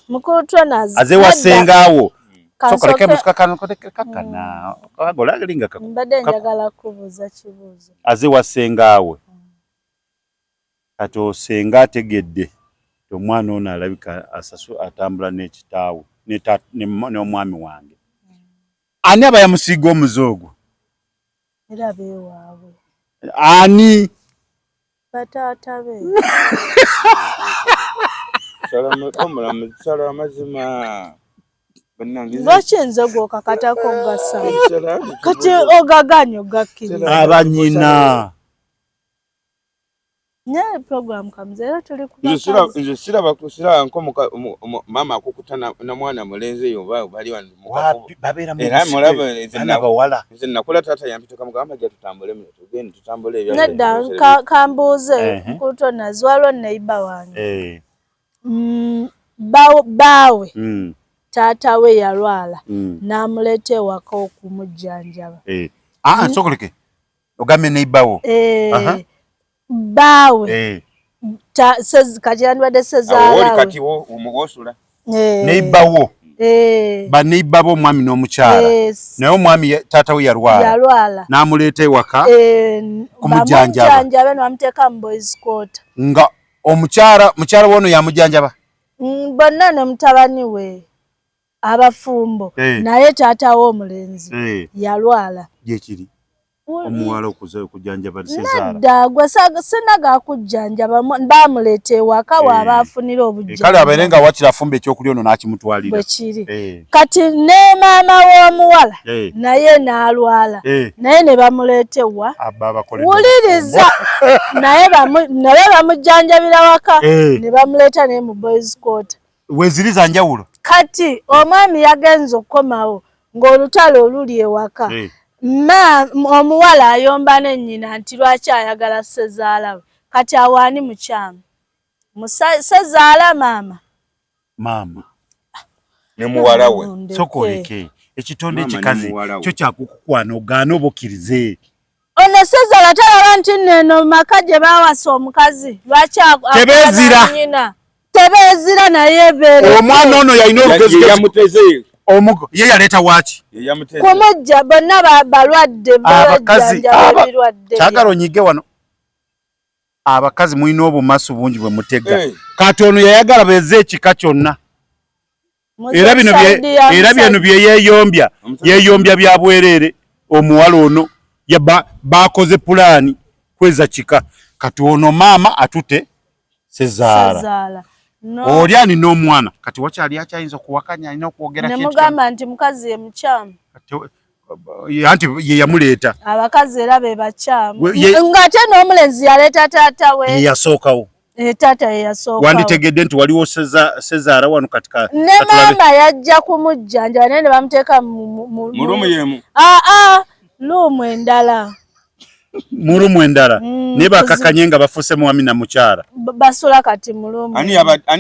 Mukulu Tronas, Aze nedda. wasengaawo. Kansooke- Sokoleke musuka kano kakana agola linga Mbadde njagala kubuuza kibuuzo. Aze wasengaawe, kati osenga ategedde nti omwana ono alabika asasu atambula n'ekitaawe n'omwami wange. Ani aba yamusiiga omuze ogwo? Era beewaabwe. Ani? Bataata be. Omulamuzi, sala amazima bannange. Lwaki nze gw'okakatako gasala? Kati ogaganya ogakkiriza. Abanyina. Naye program kamuze era tuli ku Nze bakazi. Nze siraba nko maama akukuta na mwana mulenzi eyo oba bali wano mu kafubo. Wapi, babeera mu Era busike, mulaba nze baana bawala. Nze nakula taata yampita kamugamba jja tutambule muno, tugende tutambule ebya Nedda, kambuuze. Ehe. Mukulu Tronas, waliwo neighbor wange. Baawe taata we yalwala n'amuleeta ewaka okumujjanjaba. Eh. Ah, sokoleke ogambe neighbor. Eh, Aha. Baawe kati yandibadde Awo oli sezaala we. kati wosula. Eh, Neighbor wo. eh, Baneighbor bo, omwami n'omukyala. Naye omwami taata we yalwala yalwala n'amuleeta ewaka kumujjanjaba. Bamujjanjabe ne bamuteeka mu boys quarter. Nga omukyala, mukyala wono yamujjanjaba? Bonna ne mutabani we abafumbo. Naye taata w'omulenzi yalwala. Gyekiri omuwala okuza okujjanjaba sezaala? Nedda, gwe sinaga kujjanjaba, bamuleeta ewaka waaba afunira Kale abeere obujjanjabi. nga wakiri afumba ekyokulya ono n'akimutwalira. Bwe kiri. Kati ne maama w'omuwala naye n'alwala, naye ne bamuleeta ewa. Abba abakoledde. Wuliriza, naye bamujjanjabira waka ne bamuleeta naye mu boys quarter. Weeziri za njawulo. Kati omwami yagenze okukomawo ng'olutalo oluli ewaka. Ma omuwala ayomba ne nnyina nti lwaki ayagala sezaala we. Kati awo ani mukyamu? Sezaala maama? Maama. Ne muwala we. Ndeke. Sooka oleke ekitonde Maama ne ekikazi muwala we. kyo kyakukukwana ogaana oba okkirize. Ono sezaala talaba nti nno eno maka gye baawasa omukazi lwaki Tebeezira. akwana nnyina? Tebeezira, naye beere. Omwana ono yalina Ye olugezigezi. yamuteze. Omugo ye yaleeta waaki? Ye yamuteze. Kumujja bonna balwadde. Abakazi babajjanjaba ebirwadde. Kyagala onyige wano, abakazi mulina obumasu bungi bwe mutega. Kati ono yayagala beze ekika kyonna. Muze Era bino side ya era musajja. bino bye yeeyombya, Omusajja- yeeyombya bya bwereere. Omuwala ono bakoze pulaani kweza kika. Kati ono maama atute sezaala. Sezaala. No. Oli ani n'omwana kati wakyali akyayinza okuwakanya, alina okwogera Ne kintu. mugamba nti mukazi ye mukyamu. Anti ye yamuleeta. Abakazi era be bakyamu. We- Ng'ate n'omulenzi yaleeta taata we. Ye yasookawo. Eh, taata ye yasookawo. Wanditegedde nti waliwo sezaala wano kati Ne katulabe. maama yajja kumujjanjaba naye ne bamuteeka Mu room y'emu. Aa, ah, room endala. Mu room endala. Mm, Naye bakakanye nga bafuuse mwami na mukyala. Basula kati mu room. Ani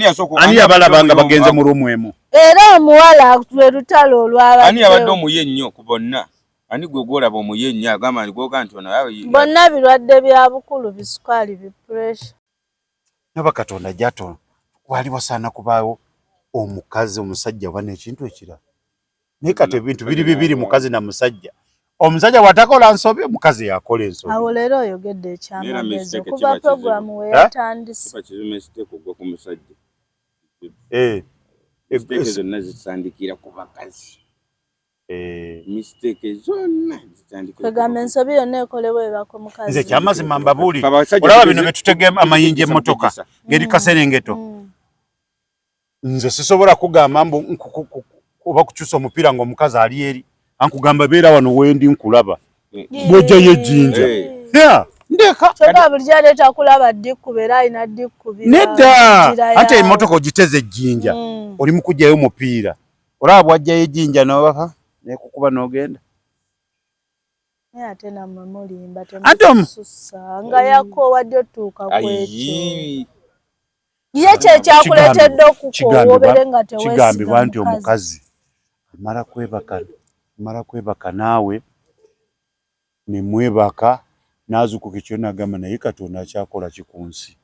yasooka? Ani yabalaba nga bagenze mu room emu? Era omuwala lwe lutalo Ani yabadde olwabaddewo. omuye ennyo ku bonna? Ani gwe gwolaba omuye ennyo agamba nti gwoga nti ono Bonna birwadde bya bukulu, bisukaali, bipuresha. Naba Katonda jato wali wasaana kubaawo omukazi omusajja oba n'ekintu ekirala, naye kati ebintu biri bibiri, mukazi na musajja. Omusajja bw'atakola nsobi, omukazi yakola ensobi. Awo leero oyogedde ekyamagezi mistake okuva kiba kizibu. puroguramu we Eh? yatandise. Kiba kizibu mistake ogwa ku musajja. Eh. Mistake zonna zitandikira ku bakazi. Mistake zonna zitandikira. Kwegamba ensobi yonna ekolebwa eba ku mukazi. Nze kyamazima mbabuulire, olaba bino bye amayinja emmotoka ng'eri kaserengeto. Nze sisobola kugamba mbu oba kukyusa omupiira ng'omukazi ali eri, ankugamba beera wano wendi nkulaba bw'ojjayo ejjinja. Ndeka. Kyokka bulijjo aleeta kulaba ddikkuba era alina ddikkubira. Nedda, anti emmotoka ogiteze ejjinja, oli mu kuggyayo omupiira, olaba bw'ajjayo ejjinja n'obaka nekukuba n'ogenda. Naye ate nammwe mulimba temusussa nga yakoowa ddi otuuka ku ekyo. Ye kye kyakuleetedde okukoowa obeere nga teweesiga Kigambibwa nti omukazi amala kwebaka naawe ne mwebaka n'azuukuka ekiro n'agamba naye Katonda akyakola ki ku nsi.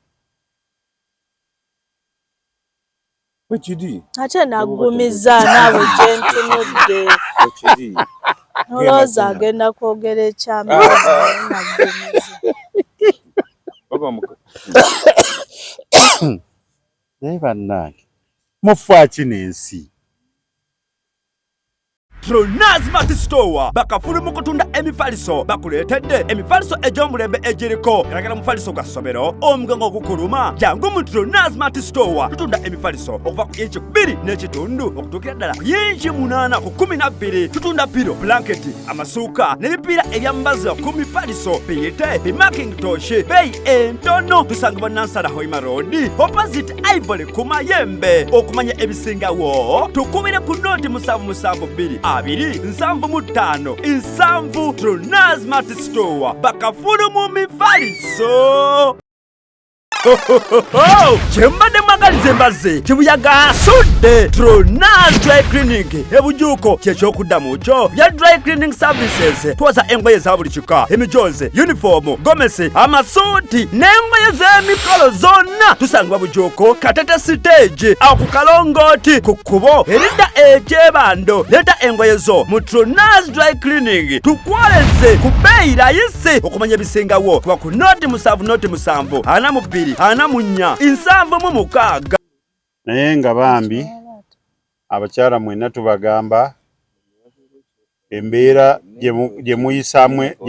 Bwekiri. Ate nagumizza naawe gye ntunudde. Bwekiri. Nolowooza agenda kwogera ekyamazima naye naggumiza. Naye bannange mufa ki n'ensi? Tronaz Mart Store bakafulu mu kutunda emifaliso bakuleetedde emifaliso egy'omulembe egiriko galagala mufaliso gwa ssomero omugongo ogukuluma jangu mu Tronaz Mart Store tutunda emifaliso okuva ku inci 2.5 okutuukira ddala ku yinci 8 ku 12. Tutunda piro, blanketi, amasuuka n'ebipiira ebyambazibwa ku mifaliso biyite bimakintosh beeyi entono. Tusangibwa Nansana Hoima Road opposite Ivory ku Mayembe. Okumanya ebisingawo tukubire ku noti 772 275 7. Tronaz Mart Store bakafulu mu mifaliso. Kyembadde mwagaliza embazzi kibuyaga asudde. Tronaz Dry Cleaning ebujuuko kyekyokuddamu kyo bya dry cleaning services. Twoza engoye za buli kika, emijoozi, yunifoomu, gomesi, amasuuti n'engoye z'emikolo zonna. Tusangibwa Bujuuko Katete stage awo ku kalongooti ku kkubo eridda ekyebando. Leeta engoye zo mu Tronaz Dry Cleaning tukwoleze ku bbeeyi rayisi. Okumanya ebisingawo kuba ku noti 7 noti 7 42 44 76. Naye nga bambi abakyala mwenna tubagamba embeera gye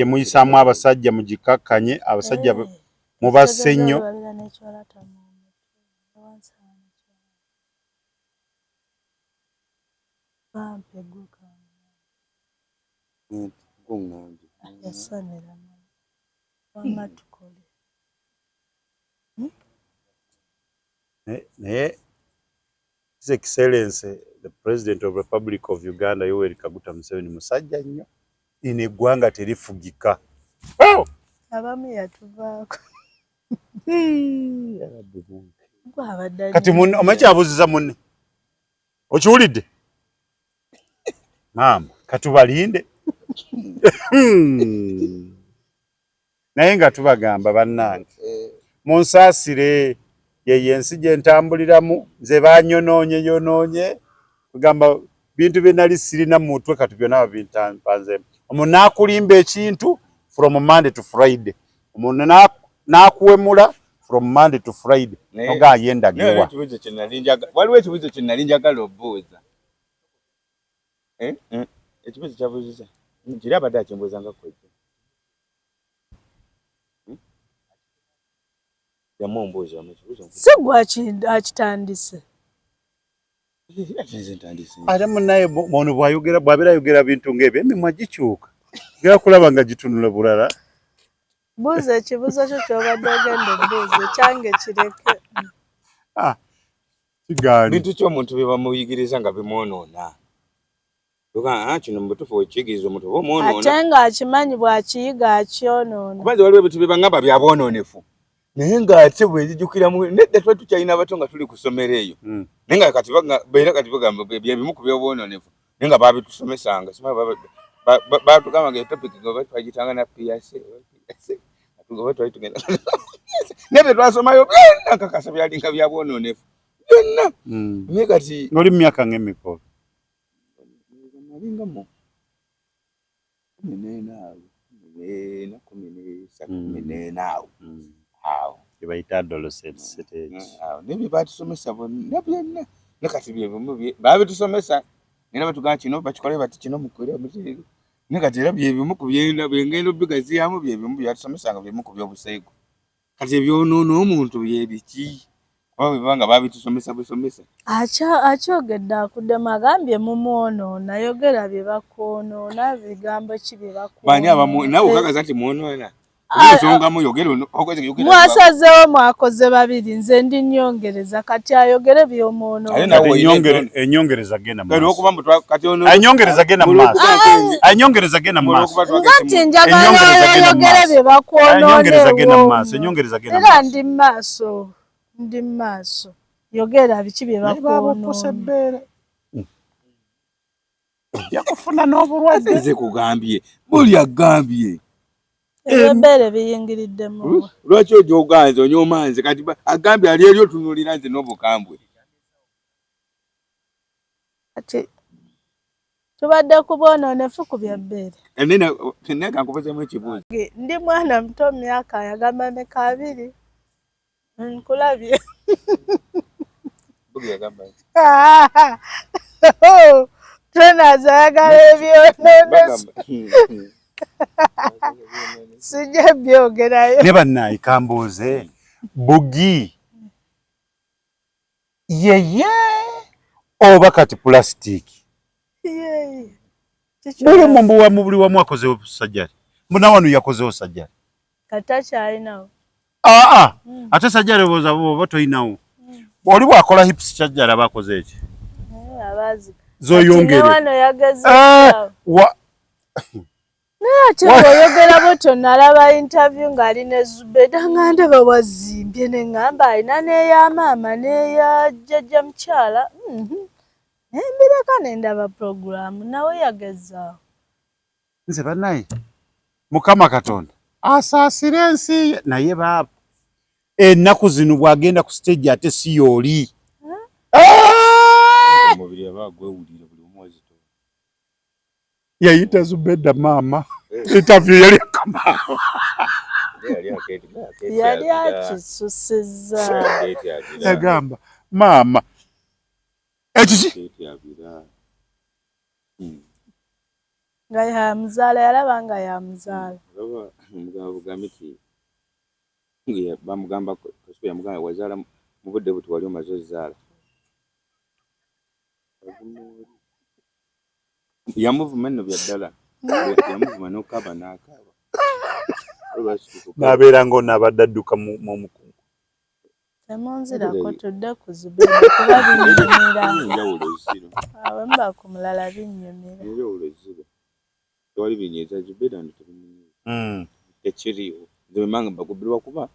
muyisaamu abasajja mugikkakkanye, abasajja mubasse nnyo. Naye His Excellency the President of Republic of Uganda Yoweri Kaguta Museveni musajja nnyo, lino eggwanga terifugika. Abamu yatuvaako. Kati munne omanyi kyabuuziza munne, okiwulidde maama, katubalinde. Naye nga tubagamba bannange munsaasire, yeyo ensi gye ntambuliramu, nze banyonoonye yonoonye, kugamba bintu bye nali sirina mu mutwe kati byonna babimpanzeemu. Omuntu n'akulimba ekintu from Monday to Friday, omuntu n'akuwemula from Monday to Friday, nogaa ye ndagewa. Waliwo ekibuuzo kye nali njagala obuuza. Ekibuuzo kyabuuziza kiri abadde akimbuuza nga kwejjo. Si gwe akitandise. Ate munnaye ono bw'ayogera bw'abeera ayogera bintu ng'ebyo emimwa gikyuka, gera kulaba nga gitunula bulala. Buuza ekibuuzo kyo ky'obadde ogenda obuuza, ekyange kireke. Kigaanyi. Bintu ki omuntu bye bamuyigiriza nga bimwonoona? Kino mu butuufu wekiyigiriza omuntu oba omwonoona. Ate ng'akimanyi bw'akiyiga akyonoona. Kubanza waliwo ebintu bye bangamba bya bwonoonefu. Naye ng'ate bwe nzijukiramu nedda tuba tukyalina abato nga tuli ku ssomero eyo. Naye nga kati beera kati bagamba bye bimu ku by'obwonoonefu. Naye nga baabitusomesanga. Baatugamba nga topic nga twagiyitanga na PSA. Oba twali tugenda. Naye bye twasomayo byonna nkakasa byalinga bya bwonoonefu. Byonna. Naye kati Ng'oli mu myaka ng'emikolo. Nalinga mu 14 awo, 14, 13, 14 awo. Awo. Gye bayita adolescent stage. Awo naye bye baatusomesa bonna byonna. Ne kati byebimu babitusomesa era batugamba kino bakikole bati kino mukole muti ne kati era byebimu ku byenda byengenda obigaziyamu byebimu byatusomesanga byebimu ku byobuseegu. Kati ebyonoona omuntu byebiki kuba bwebaba nga babitusomesa busomesa. Akyogedde akuddemu agambye mumwonoona yogera bye bakwonoona bigambo ki bye bakwonoona. Bani abamu nawe okakaza nti mwonoona. Mwasazeewo mwakoze babiri nze ndi nyongereza kati ayogere byomuonoenyongereza genda mumaaso nti njagala ayogere bye bakwonoonaera ndi maaso ndi maaso yogera biki bye bakwonoona yakufuna n'obulwadde nze kugambye buli agambye ebbeere biyingiriddemu lwaki ojoga nze onyooma nze kati agambye ali eri otunuulira nze n'obukambwe kati tubadde ku bwonoonefu ku bya bbeere nega nkubuzeemu ekibuuzo ndi mwana muto myaka yagamba meka abiri nkulabye twenaza ayagala ebyonoonese sijja byogerayo ne bannaye kambuuze bugi yeye oba kati pulasitiiki buli mumbu buli wamu akozewo sajjali mbuna wano yakozewo sajjali kati takyalinawo aa ate sajjali oba oba toyinawo oli bwakola hips sajjali aba akoze eki zoyongere naye ate bw'oyogera bwotyo nalaba interview ng'ali ne Zubeda nga ndaba wazimbye ne ŋŋamba alina n'eya maama n'eya jjajja mukyala naye mbireka ne ndaba puroguraamu nawe yagezaawo. Nze bannaye Mukama Katonda asaasire ensi ye naye baaba ennaku zino bw'agenda ku stage ate si y'oli. Omubiri aba agwewulira buli omu wazito. Yayita Zubeda maama interview yali akamaama yali akisusizza yagamba maama ekiki nga yamuzaala yalaba nga yamuzaala bamugamba yamugamba wazaala mu budde buti wali omaze ozaala yamuvuma nno bya ddala yamuvuma n'okaaba n'akaaba n'abeera ng'onaabadde adduka mu mukungu temunzirako tudde ku Zubeda kuba binnyumira awe mba ku mulala binnyumira enjawulo ziro tewali binyiiza Zubeda nno tebimunyiiza tekiriiwo nze bwe manga mbakubirwa kuba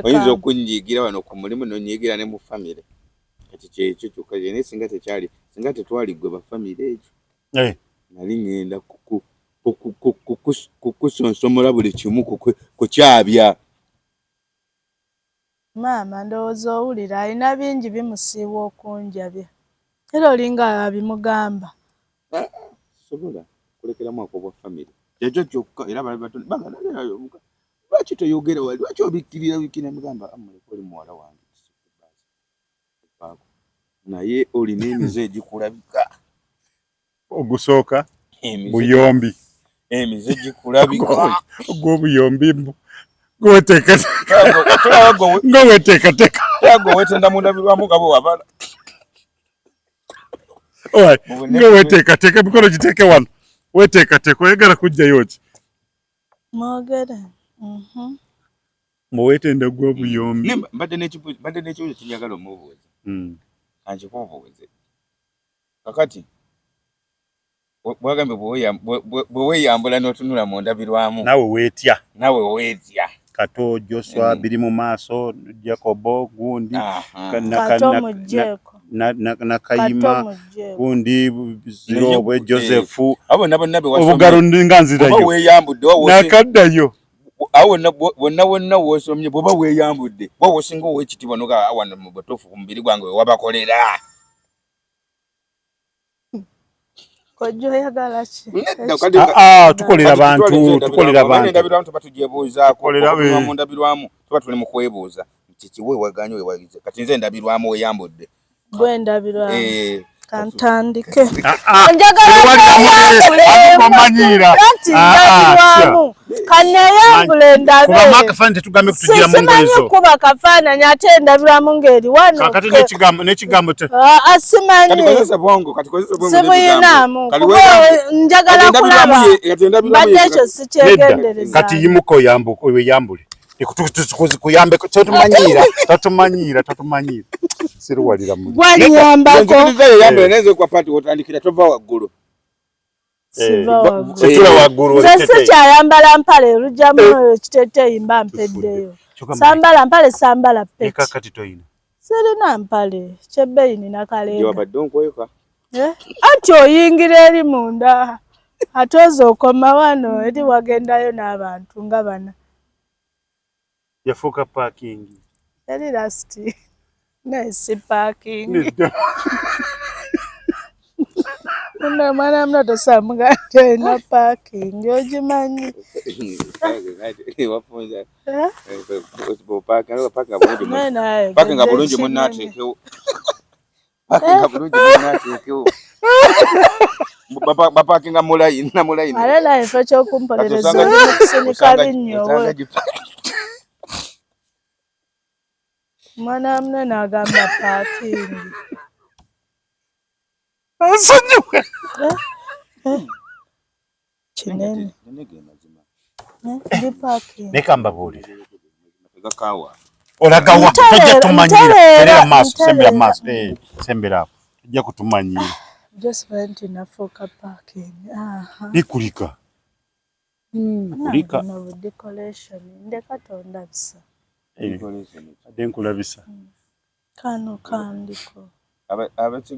oyinza okunyiigira wano ku mulimu nonyiigira ne mu famire kati kyekyo kyokka naye singa tekyali singa tetwali gwe ba famire ekyo nali ngenda kukusonsomola buli kimu kukyabya. Maama ndowooza owulira alina bingi bimusiiwa okunjabya era olinga abimugamba. Sobola kulekeramu akobwa famire kyekyo kyokka era lwaki toyogera wali lwaki obikkirira bikkirira mugamba amuleka oli muwala wange naye olina emize egikulabika ogusooka buyombi emize gikulabika ogw'obuyombi mbu gweweteekateeka weteekateeka gwe wetenda mundabirwamu nga bwe wabala nga weteekateeka emikono giteeke wano weteekateeka oyagala kujjayo ki mwogere mbu wetenda gw'obuyombi mbadde n'ekibuuzo kinjagala omubuuza kankikubuuze kakati bwagambye bwe weeyambula n'otunula mu ndabirwamu naawe weetya naawe weetya Kato Joshua biri mu maaso Jacobo gundi Nakayima gundi Zirobwe Joseph obugalo nga nzirayo nakaddayo awo wonna wonna woosomye bw'oba weeyambudde bwa wosinga ow'ekitiibwa noga wano mu butuufu ku mubiri gwange we wabakolera. Kojja oyagala ki? Tukolera bantu, tukolera bantu. Endabirwamu tuba tugyebuuzaako, mu ndabirwamu tuba tuli mu kwebuuza. Kikiwe waganye wewagize. Kati nze ndabirwamu weyambudde. Gwe ndabirwamu. Eh. Kantandike. Ah, ah. Njagala Omanyiira. Anti ndabirwamu. Kaneyambule ndabe. Kuba makafaananyi tetugambe kutugira mu ngoye Simanyi zo. kuba kafaananyi ate ndabirwamu ng'eri wano. Kakati n'ekigambo n'ekigambo te Ah, ah, Kati simanyi. kozesa bwongo, kati kozesa bwongo. Sibuyinaamu. Kati Kuba njagala kati ndabirwamu kulaba. ye- kati ndabirwamu Mbadde ye- ekyo nedda. sikyegendereza. Kati yimuka oyambuke weyambule. Kuyambe totumanyiira totumanyiira totumanyiira. Siruwalira mu. Gwanyambako. Nzikiriza yeyambule naye nze kwa pati wotandikira tova waggulu. Siva waggulu. Situla waggulu. Nze ekiteteeyi. sikyayambala mpale olugyamu ekiteeteeyi mba mpeddeyo. Kyokka Sambala mpale sambala ne peti. kakati toyina. Sirina mpale kyebbeeyi nina Gye kalenga. wabadde onkweka. Eh? Anti oyingira eri munda ate oza okoma wano eri wagendayo n'abantu nga bana. Yafuuka parking. Eri lasiti naye si paakingi. Nedda. Muno omwana muno tosamuga nti olina paakingi ogimanyi. Wafunza. Eh? Pakinga bulungi mu- Naye naye pakinga bulungi munnaateekewo. Pakinga bulungi munnaateekewo. Bapakinga mu layini na mu layini. Ate naye ekifo ky'okumpolereza Kati oli mu kusinika osanga- binnyo osanga we. Omwana wa munene agamba paakingi. Nsonyiwe. Kinene. Nene ge mazima. Eh, Ndi paakingi. Leka mbabuulire. Tegakaawa. Olagawa Ntereera, tojja tumanyiira. ntereera, Terera mu maaso, sembera mu ntereera. maaso. Eh, sembera awo. Tojja kutumanyiira. Just nti nafuuka paakingi. Aha. Nikulika. Kulika. Buno bu decoration ndeka tondabisa. Eh, Adde nkulabisa. Kano kandiko.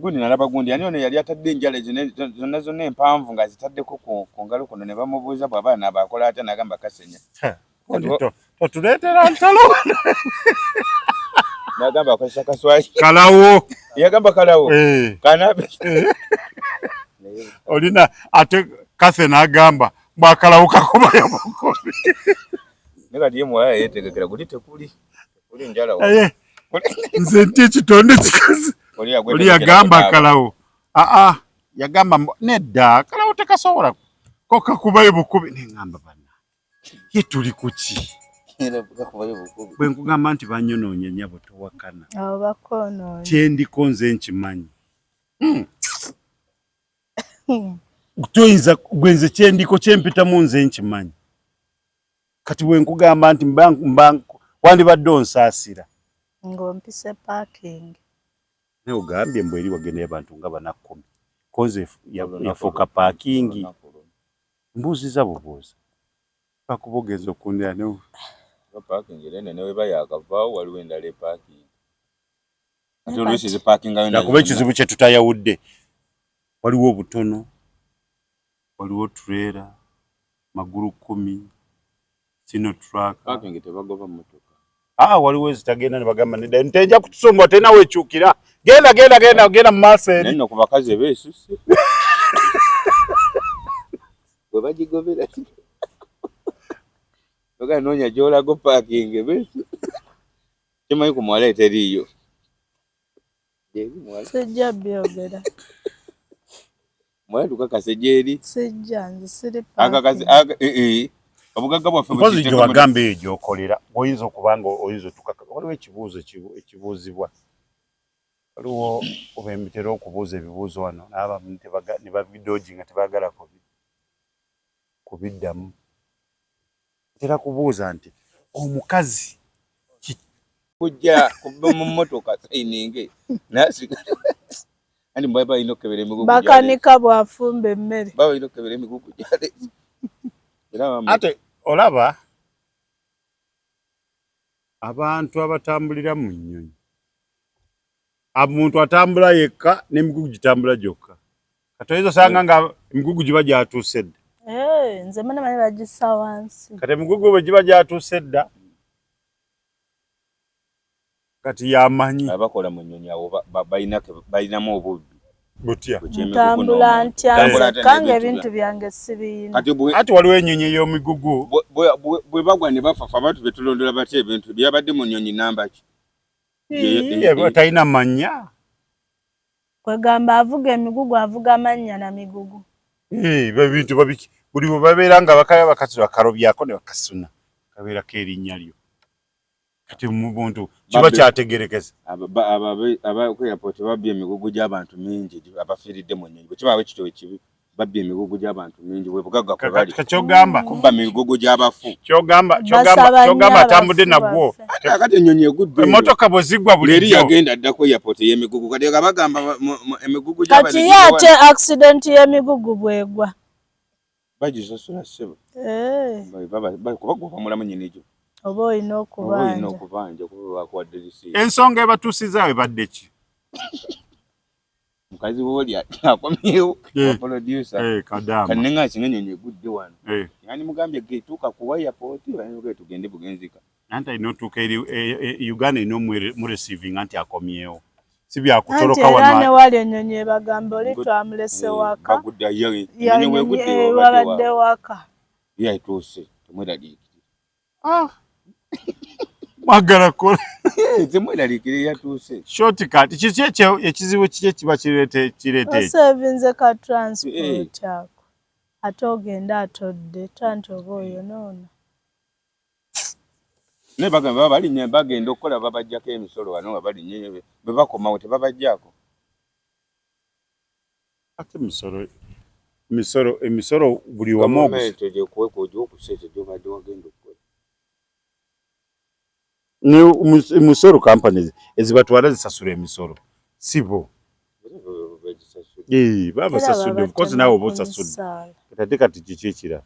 Gundi nalaba gundi ani ono yali atadde enjala ezo zonna zonna empanvu ng'azitaddeko ku ngalo kuno ne bamubuuza bw'aba anaaba akola atya n'agamba kasenya. Gundi totuleetera ntalo. N'agamba akozesa kaswaki. Kalawo. Yagamba kalawo. Eh. Kanaabe. Olina ate Kathe n'agamba bw'akalawo kakubayo bukubi. Naye kati ye muwala yeetegekera guli tekuli. Tekuli njala wo. Naye nze ntya ekitonde kikazi. Oli Oli yagwetegekera yagamba kunaaba. akalawo. Aa yagamba nedda akalawo tekasobola ko kakubayo bukubi. Ne ŋŋamba banna ye tuli ku ki? Era kakubayo bukubi. Bwe nkugamba nti bannyonoonye nnyabo towakana. Abo bakwonoonye. Kyendiko nze nkimanyi. Toyinza gwe nze kyendiko kyempitamu nze nkimanyi. Kati bwe nkugamba nti mba wandibadde onsaasira. Ng'ompise paakingi. Naye ogambye mbu eri wagendayo abantu nga bana kkumi. Ko nze yafuuka paakingi. Mbuuzizza bubuuza. Lwakuba ogenze okundira ne Paakingi era eno ne bw'eba yaakavaawo waliwo endala epaakingi. Ate oluusi zipaakingayo nazo Lwakuba ekizibu kye tutayawudde. Waliwo obutono, waliwo tureera, magulu kkumi, Sinotruk. Paakingi tebagoba mmotoka. Ah, waliwo ezitagenda ne bagamba nedda ntenja kutusumbuwa terina weekyukira. Genda genda genda genda mu maaso Naye eri. nno ku bakazi eba esusse. Bwe bagigobera Toga noonya gy'olaga opaakinga eba esusse. Kimanyi ku muwala eteriiyo. Gyeri muwala. Sijja byogera. Muwala tukakase gyeri. Sijja nze siri Akakazi paakingi. aka eh eh. Obugagga bwaffe Mpozi bukiteeka gye wagamba eyo gy'okolera oyinza okuba nga oyinza otukaka. Waliwo ekibuuzo ekibuuzibwa. Waliwo oba ntera okubuuza ebibuuzo wano n'abamu ne babidooginga tebaagala kubiddamu. Ntera kubuuza nti omukazi kujja kuva mu mmotoka sayininge n'asigala. Anti baba balina okukebera emigugu gy'aleese. Bakanika bw'afumba emmere. Baba balina okukebera emigugu gy'aleese. Era bamwe- ate olaba abantu abatambulira mu nnyonyi omuntu atambula yekka n'emigugu gitambula gyokka. Kati oyinza osanga nga emigugu giba gyatuuse dda. Eh, nze muna manyi bagissa wansi. Kati emigugu bwe giba gyatuuse dda kati yamanyi Abakola mu nnyonyi awo balinamu obubbi. butya. Ku ky'emigugu Ntambula n'omuntu. ntya Ntambula nzekka ntya nga n'ebintu ebintu byange sibiyina. Kati Ate waliwo ennyonyi ey'emigugu bwe bagwa ne bafafa abantu be tulondola batya ebintu byabadde mu nnyonyi namba ki? Talina mannya. Kwegamba avuga emigugu avuga mannya na migugu. Ebintu babiki buli bwe babeera nga bakaya bakati bakalobyako ne bakasuna kabeerako erinnya lyo. Kati mu buntu kiba kyategerekesa. Aba ku airport babbye emigugu gy'abantu mingi abafiiridde mu nnyonyi. Bwe kiba bwe kityo ekibi babbye emigugu gy'abantu mingi bwe bugagga kwe bali. Kyogamba kubba migugu gy'abafu. Kyogamba kyogamba kyogamba atambudde nagwo. Kati ennyonyi egudde. Emmotoka bwe zigwa bulijjo. Eri yagenda dda ku airport ey'emigugu. Kati nga bagamba emigugu gy'abantu. Kati ye ate accident y'emigugu bw'egwa. Bagisasula ssebo. Kuba gwe bamulamu nnyini gyo. Oba olina okubanja. Oba olina okubanja kuba bakuwadde risiiti. Ensonga ebatuusizaawo ebadde ki? Mukazi w'oli akomyewo wa producer. Kadaama. Kati nenga singa ennyonyi egudde wano. Yani mugambye ge tuuka ku airport banyuge tugende bugenzika. Anti alina otuuka eri Uganda erina omureceiving anti akomyewo. Si byakutoloka wano. Anti era ne wali ennyonyi ebagamba oli twamulese waka. Bagudde ennyonyi wegudde wabadde waka. Ye atuuse temweraliikirira. Mwagala kola. Temweraliikirira yatuuse. Shortcut kiki ekizibu kiki ekiba kireeta ekyo? Osevinze ka transport ako. Ate ogenda atodde tanti oba oyonoona. Naye bagamba balinnya bagenda okukola babajjako emisolo wano nga balinnya bwe bakomawo tebabajjaako. Ate emisolo buli wamu Gavumenti gy'okuseeta gy'obadde wagenda okukola. Emisolo companies ezibatwala zisasula emisolo si bo. Babasasudde of course naawe oba osasudde. Ate kati kiki ekirala?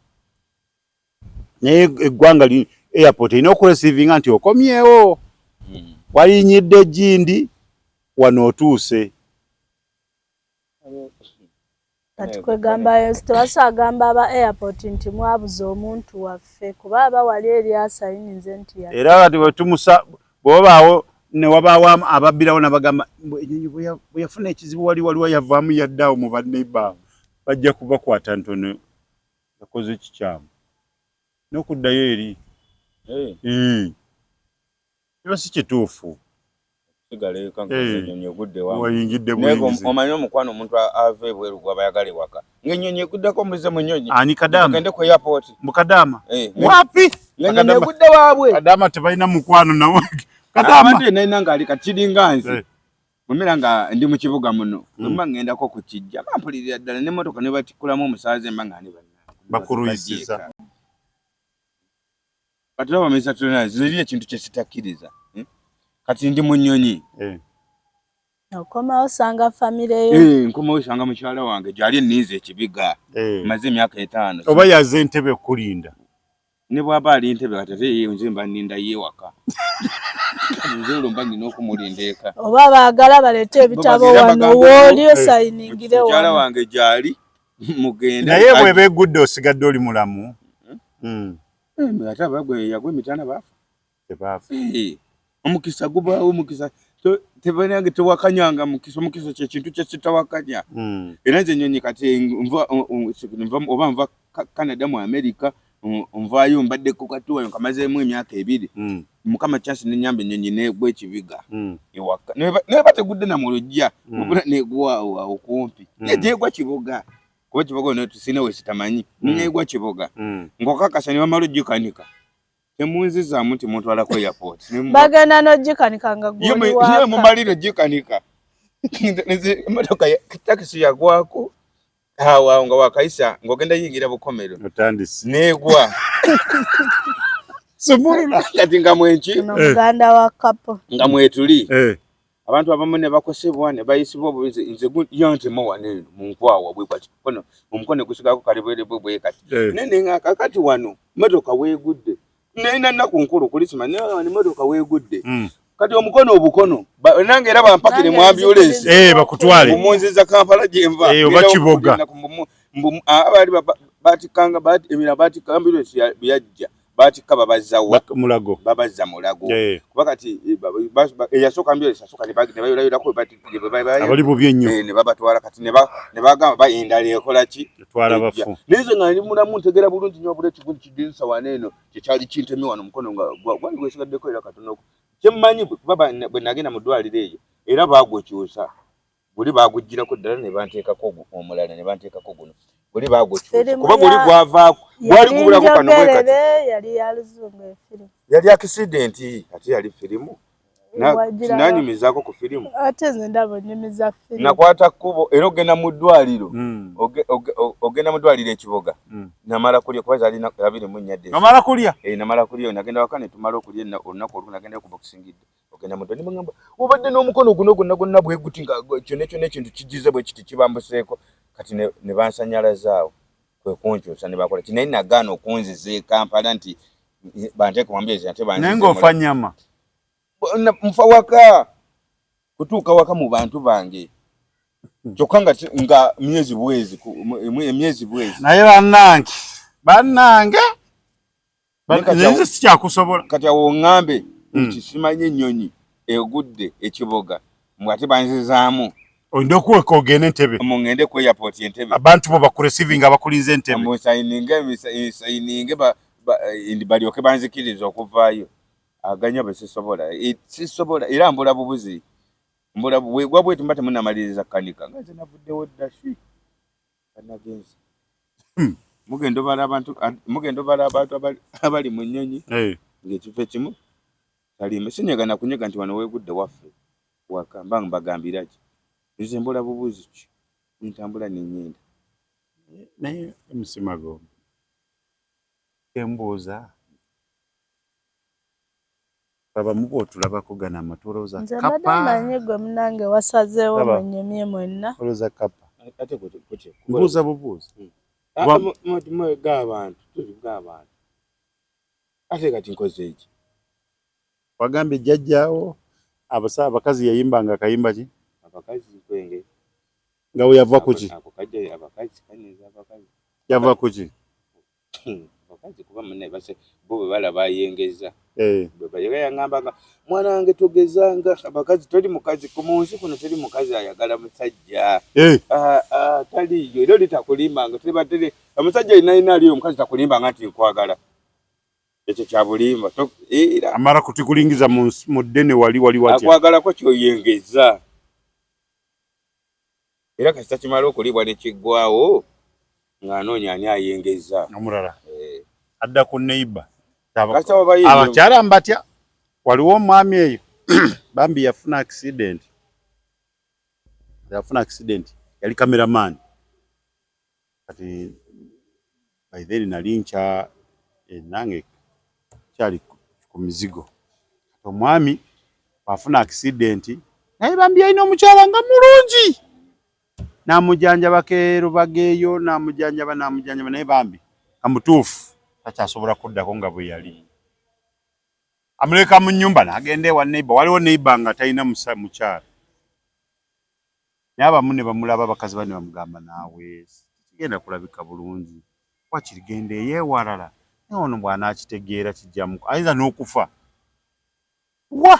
Naye eggwanga airport erina okureceivinga nti okomyewo. Walinyidde gindi wano otuuse. Kati kwegamba tebasagamba aba airport nti mwabuze omuntu waffe kuba aba wali eri asayinize nti ya. Era kati bwe tumusa bw'obaawo ne wabaawo ababbirawo n'abagamba ennyonyi bwe yafuna ekizibu wali waliwo yavaamu yaddaawo mu banneighbor bajja kubakwata ntono yakoze ekikyamu n'okuddayo eri. Kiba si kituufu. Wayingidde buyingizi. Omanyi omukwano omuntu ava ebweru gw'abayagala ewaka. Ng'ennyonyi eguddeko muzze mu nnyonyi. Ani Kadaama? Tugende ku airport. Mu Kadaama? Wapi? Ng'ennyonyi egudde waabwe. Kadaama tebalina mukwano nawe. Kadaama. Abantu yenna ng'ali kati kiringa nze. Bwe nga ndi mu kibuga muno. Bwe mba ŋŋendako ku kijja bampulirira ddala n'emmotoka ne batikkulamu omusaaze mba nga ndi bannange. Bakuluyisiza. Kati laba Mr. Tonaz, nze ekintu kye sitakkiriza. Kati ndi mu nnyonyi. Okomawo osanga famire yo. Nkomawo osanga mukyala wange gy'ali enninze ekibiga. Mmaze emyaka 5. Oba yaze entebe okulinda. Ne bw'aba ali ntebe kati ate ye nze mba nninda ye waka. Nze olwo mba nnina okumulinda eka. Oba baagala baleete ebitabo wano w'oli osayiningire wano. Mukyala wange gy'ali mugende. Naye bw'eba egudde osigadde oli mulamu. Ate abagwe yagwa emityana baafa. Tebaafa. Omukisa gubaawo omukisa tebanange tewakanyanga mukisa omukisa kye kintu kye kitawakanya. Era nze ennyonyi kati nva oba nva Canada mu America nvaayo mbadde ku katuwayo nkamazeemu emyaka 2. Mukama chance n'ennyamba ennyonyi n'egwa ekibiga ewaka. Ne bategudde na mu luggya n'egwa awo kumpi. Gyegwa Kiboga. Kuba Kiboga ono sirina we sitamanyi. N'egwa Kiboga. Ng'okakasa ne bamala ogikanika. Temunzizaamu nti muntwalako airport. Bagenda n'ogikanika nga gw'oli waka. Ye mumalire ogikanika. Emmotoka takisi yagwako. Awo awo nga wakayisa ng'ogenda yingira Bukomero. Otandise. N'egwa. Sumulula. Kati nga mwenki? Muganda wa kapo. Nga mwetuli. Abantu abamu ne bakosebwa ne bayisibwa obubi nze yantema wano eno mu nkwawa bwe kati. Kono omukono gusigako kalibwere bwe bwe kati. Naye nga kakati wano mmotoka weegudde. Nalina nnaku nkulu kulisima naye wano mmotoka weegudde. Kati omukono obukono nange era bampakire mu ambulance. Bakutwale. Munziza Kampala gye nva. Oba Kiboga. Abaali batikkanga emira batikka ambulance yajja. Batikka babazza wa? Mulago. Babazza Mulago. Kuba kati eyasooka ambulance yasooka ne bayolayolako abali bubi ennyo. Ne babatwala kati ne bagamba endala ekola ki? Etwala bafu. Naye nze nga ndi mulamu ntegeera bulungi nnyo wabula ekigundi kidinsa wano eno kye kyali kintemye wano omukono nga gwali gwesigaddeko era katono. Kyemmanyi kuba bwe nagenda mu ddwaliro eyo era baagukyusa, guli baaguggyirako ddala ne banteekako omulala ne banteekako guno, guli baagukyusa kuba guli gwavaako, gwali gubulako kano bwe kati. Yali ya luzungu efirimu, yali akisidenti ate yali firimu. Nanyumizaako ku firimu. Ate nze ndaba onyumiza firimu. Nakwata kkubo era ogenda mu ddwaliro, ogenda mu ddwaliro ekiboga, namala kulya kuba zaali 24 dde. Namala kulya? Eh, namala kulya, nagenda waka ne tumala okulya olunaku olwo, nagenda ku boxing day. Ogenda mu ddwaliro ne bagamba obadde n'omukono guno gwonna gwonna bwe guti nga kyonna kyonna ekintu kigize bwe kiti kibambuseeko, kati ne bansanyalazaawo kwe kunkyusa ne bakola ki, naye nagaana okunziza e Kampala nti banteeke wambyezi ate banzize. Naye ng'ofa nnyama. Nfa waka, kutuuka waka mu bantu bange kyokka nga myezi bwezi, emyezi bwezi. Naye bannange, bannange nze sikyakusobola. Kati awo ŋŋambe nti simanyi ennyonyi egudde ekiboga mbu ate banzizaamu. Olina okuweka ogende Entebbe. Mbu ŋŋende ku airport Entebbe. Abantu bo bakureceiving abakulinze Entebbe. Mbu nsayininge balyoke banzikirize okuvaayo. Aganya bwe sisobola, sisobola era mbula bubuzi. Mbula bwegwa bwetu mba temunnamaliriza kukanika nga nze navuddewo dda shwi. Nagenze. Mugenda obala abantu, mugenda obala abantu abali mu nnyonyi ng'ekifo ekimu talimba. Sinyega na kunyega nti wano weegudde waffe waka, mba mbagambira ki? Nze mbula bubuzi ki? Ntambula ne ŋŋenda. Naye MC Magombe, kyembuuza abamu bw'otulabako gano amatu olowooza Nze mbadde kapa. mmanyi gwe munnange wasazeewo Laba. munyumye mwenna. Olowooza kapa. Ate kutya? Mbuuza bubuuza. G'abantu, tuli g'abantu. Ate kati nkoze eki? Wagambye jjajjaawo abakazi yayimbanga akayimba ki? Abakazi nkwenge. Nga we yava ku ki? Ako kajja abakazi, kanyiiza abakazi. Yava ku ki? Abakazi kuba munne base bo bwe balaba ayengeza. Bwe bayega yangambanga mwana wange togezanga abakazi, toli mukazi ku mu nsi kuno, teri mukazi ayagala musajja. Taliiyo era oli takulimbanga, teba teri omusajja yenna yenna aliyo omukazi takulimbanga nti nkwagala. Ekyo kya bulimba. Era amala kutikulingiza mu ddene wali wali watya. Akwagalako ky'oyengeza. Era kasita kimala okuliibwa ne kiggwawo ng'anoonya ani ayengeza. Omulala adda ku neighbor. Kasita wabayo Abakyala mbatya. Waliwo omwami eyo bambi yafuna accident. Yafuna accident, yali cameraman. Kati by then nali nkya nange kyali ku mizigo. Kati omwami bw'afuna accident, naye bambi yalina omukyala nga mulungi. N'amujanjabako erubaga eyo, n'amujanjaba, n'amujanjaba, naye bambi nga mutuufu takyasobola kuddako nga bwe yali. Amuleka mu nnyumba n'agenda ewa neighbor. Waliwo neighbor nga talina mukyala. Naye abamu ne bamulaba abakazi banne bamugamba naawe kigenda kulabika bulungi. Wakiri genda eyo ewalala. Naye ono bw'anaakitegeera kijjamu ayinza n'okufa. Wa!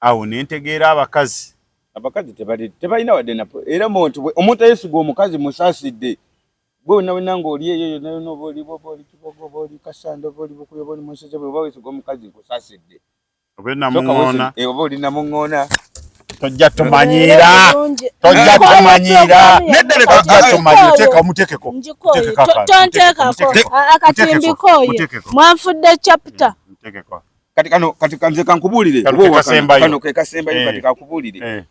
Awo ne ntegeera abakazi. Abakazi tebalina wadde na era omuntu ayeesiga omukazi musaasidde. Gwe wonna wonna ng'oli eyo yonna yonna oba oli oba oli Kiboga oba oli Kasanda oba oli Bukubi oba oli mu nsi oba weesiga omukazi nkusaasidde. Oba namuŋŋoona. Oba oli namuŋŋoona. Tojja tumanyiira. Tojja tumanyiira. Tojja tumanyiira. Teeka omuteekeko. Tonteekako. Akati mbikooye. Mwanfudde chapter. Muteekeko. Kati kano kati kanze kankubuulire. Kano ke kasembayo. Kano ke kasembayo kati kankubuulire.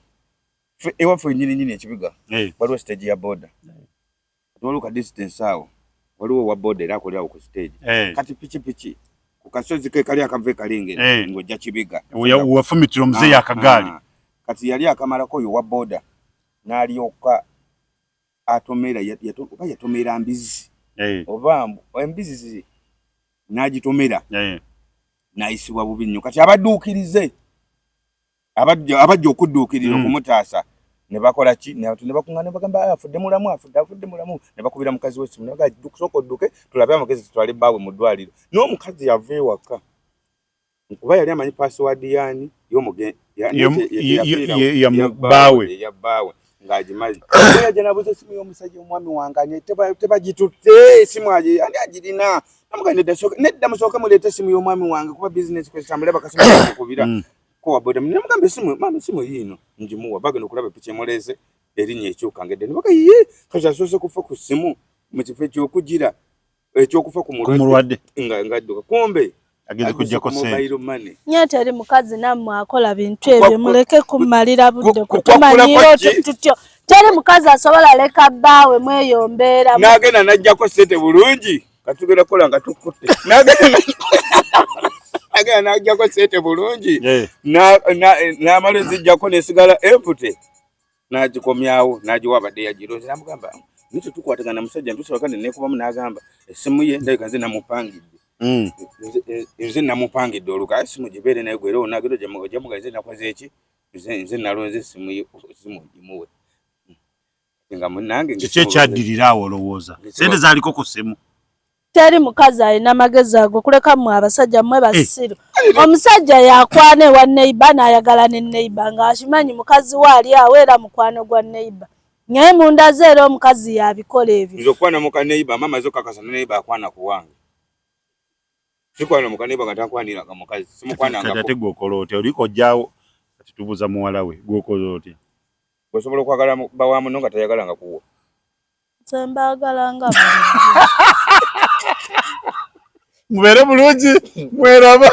Ewaffe nnyini nnyini ekibuga waliwo stage ya boda. Waliwo ka distance awo. Waliwo owa boda era akolera awo ku stage. Kati pikipiki ku kasozi ke kali akava e Kalengera ng'ojja Kibiga. Wafumitira omuzeeyi akagaali. Kati yali akamalako oyo owa boda n'alyoka atomera oba yatomera mbizzi oba embizzi n'agitomera n'ayisibwa bubi nnyo. Kati abadduukirize abajja okudduukirira okumutaasa ne bakola ki? Ne bakuŋŋaana ne bagamba afudde mulamu, afudde, afudde mulamu. Ne bakubira mukazi w'essimu ne bagamba sooka odduke tulabe amagezi tutwale bbaawe mu ddwaliro. N'omukazi yava ewaka kuba yali amanyi password yaani bbaawe ya bbaawe ng'agimaze. Yajja n'abuuza essimu y'omusajja omwami wange ani tebagitutte essimu ani agirina. Namugamba nedda, musooke muleete essimu y'omwami wange kuba bizinesi kwezitambula, bakasimu kubira. Ko wa boda namugamba, "Essimu maama, essimu yiino." Ngimuwa, bagenda okulaba epiki emuleese, erinnya ekyuka ngedde nebaga ye kati asoose kufa ku ssimu mu kifo ekyokugira ekyokufa ku mulwadde, nga ngadduka kumbe agenze kujjako sente. Mobile money. Nye teri mukazi nammwe akola bintu ebyo, muleke kumalira budde Kukwakkula kutumanyiira. Ki? Tutyo teri mukazi asobola leka bbaawe mweyo mbeera. N'agenda n'ajjako sente bulungi, katugenda kukola nga tukkutte. N'agenda n'ajjako sente bulungi, n'amala ezijjako nesigala empute, n'agikomyawo n'agiwa abadde yagironze. Namugamba, "Naye tetukwatagana musajja ntusabaka nenekubamu." N'agamba essimu ye ndabika nze namupangidde. Nze namupangidde oluka esimu gibeere naye gwera onagenda ojamuga nze nakoze eki, nze nalonze essimu ye, essimu ogimuwe nga munange. Kiki ekyaddirira awo olowooza? Sente zaaliko ku ssimu. Teri mukazi alina magezi ago kuleka mmwe abasajja, mmwe basiru. Omusajja yakwana ewa neighbour n'ayagala ne neighbour ng'akimanyi mukazi we ali awo era mukwano gwa neighbour, naye mundaze era omukazi yabikola ebyo. Nze okwana muka neighbour, mama zo kakasa ne neighbour akwana ku wange, sikwana muka neighbour nga tankwaniranga mukazi. Kati Simukwanangako. Ate gwokola otya? Oliko ojjaawo, kati tubuuza muwala we, gwokola otya? Osobola okwagala bba wa muno nga tayagalanga kuwa? Nze mbaagala nga bulijjo. Mubeere bulungi, mweraba.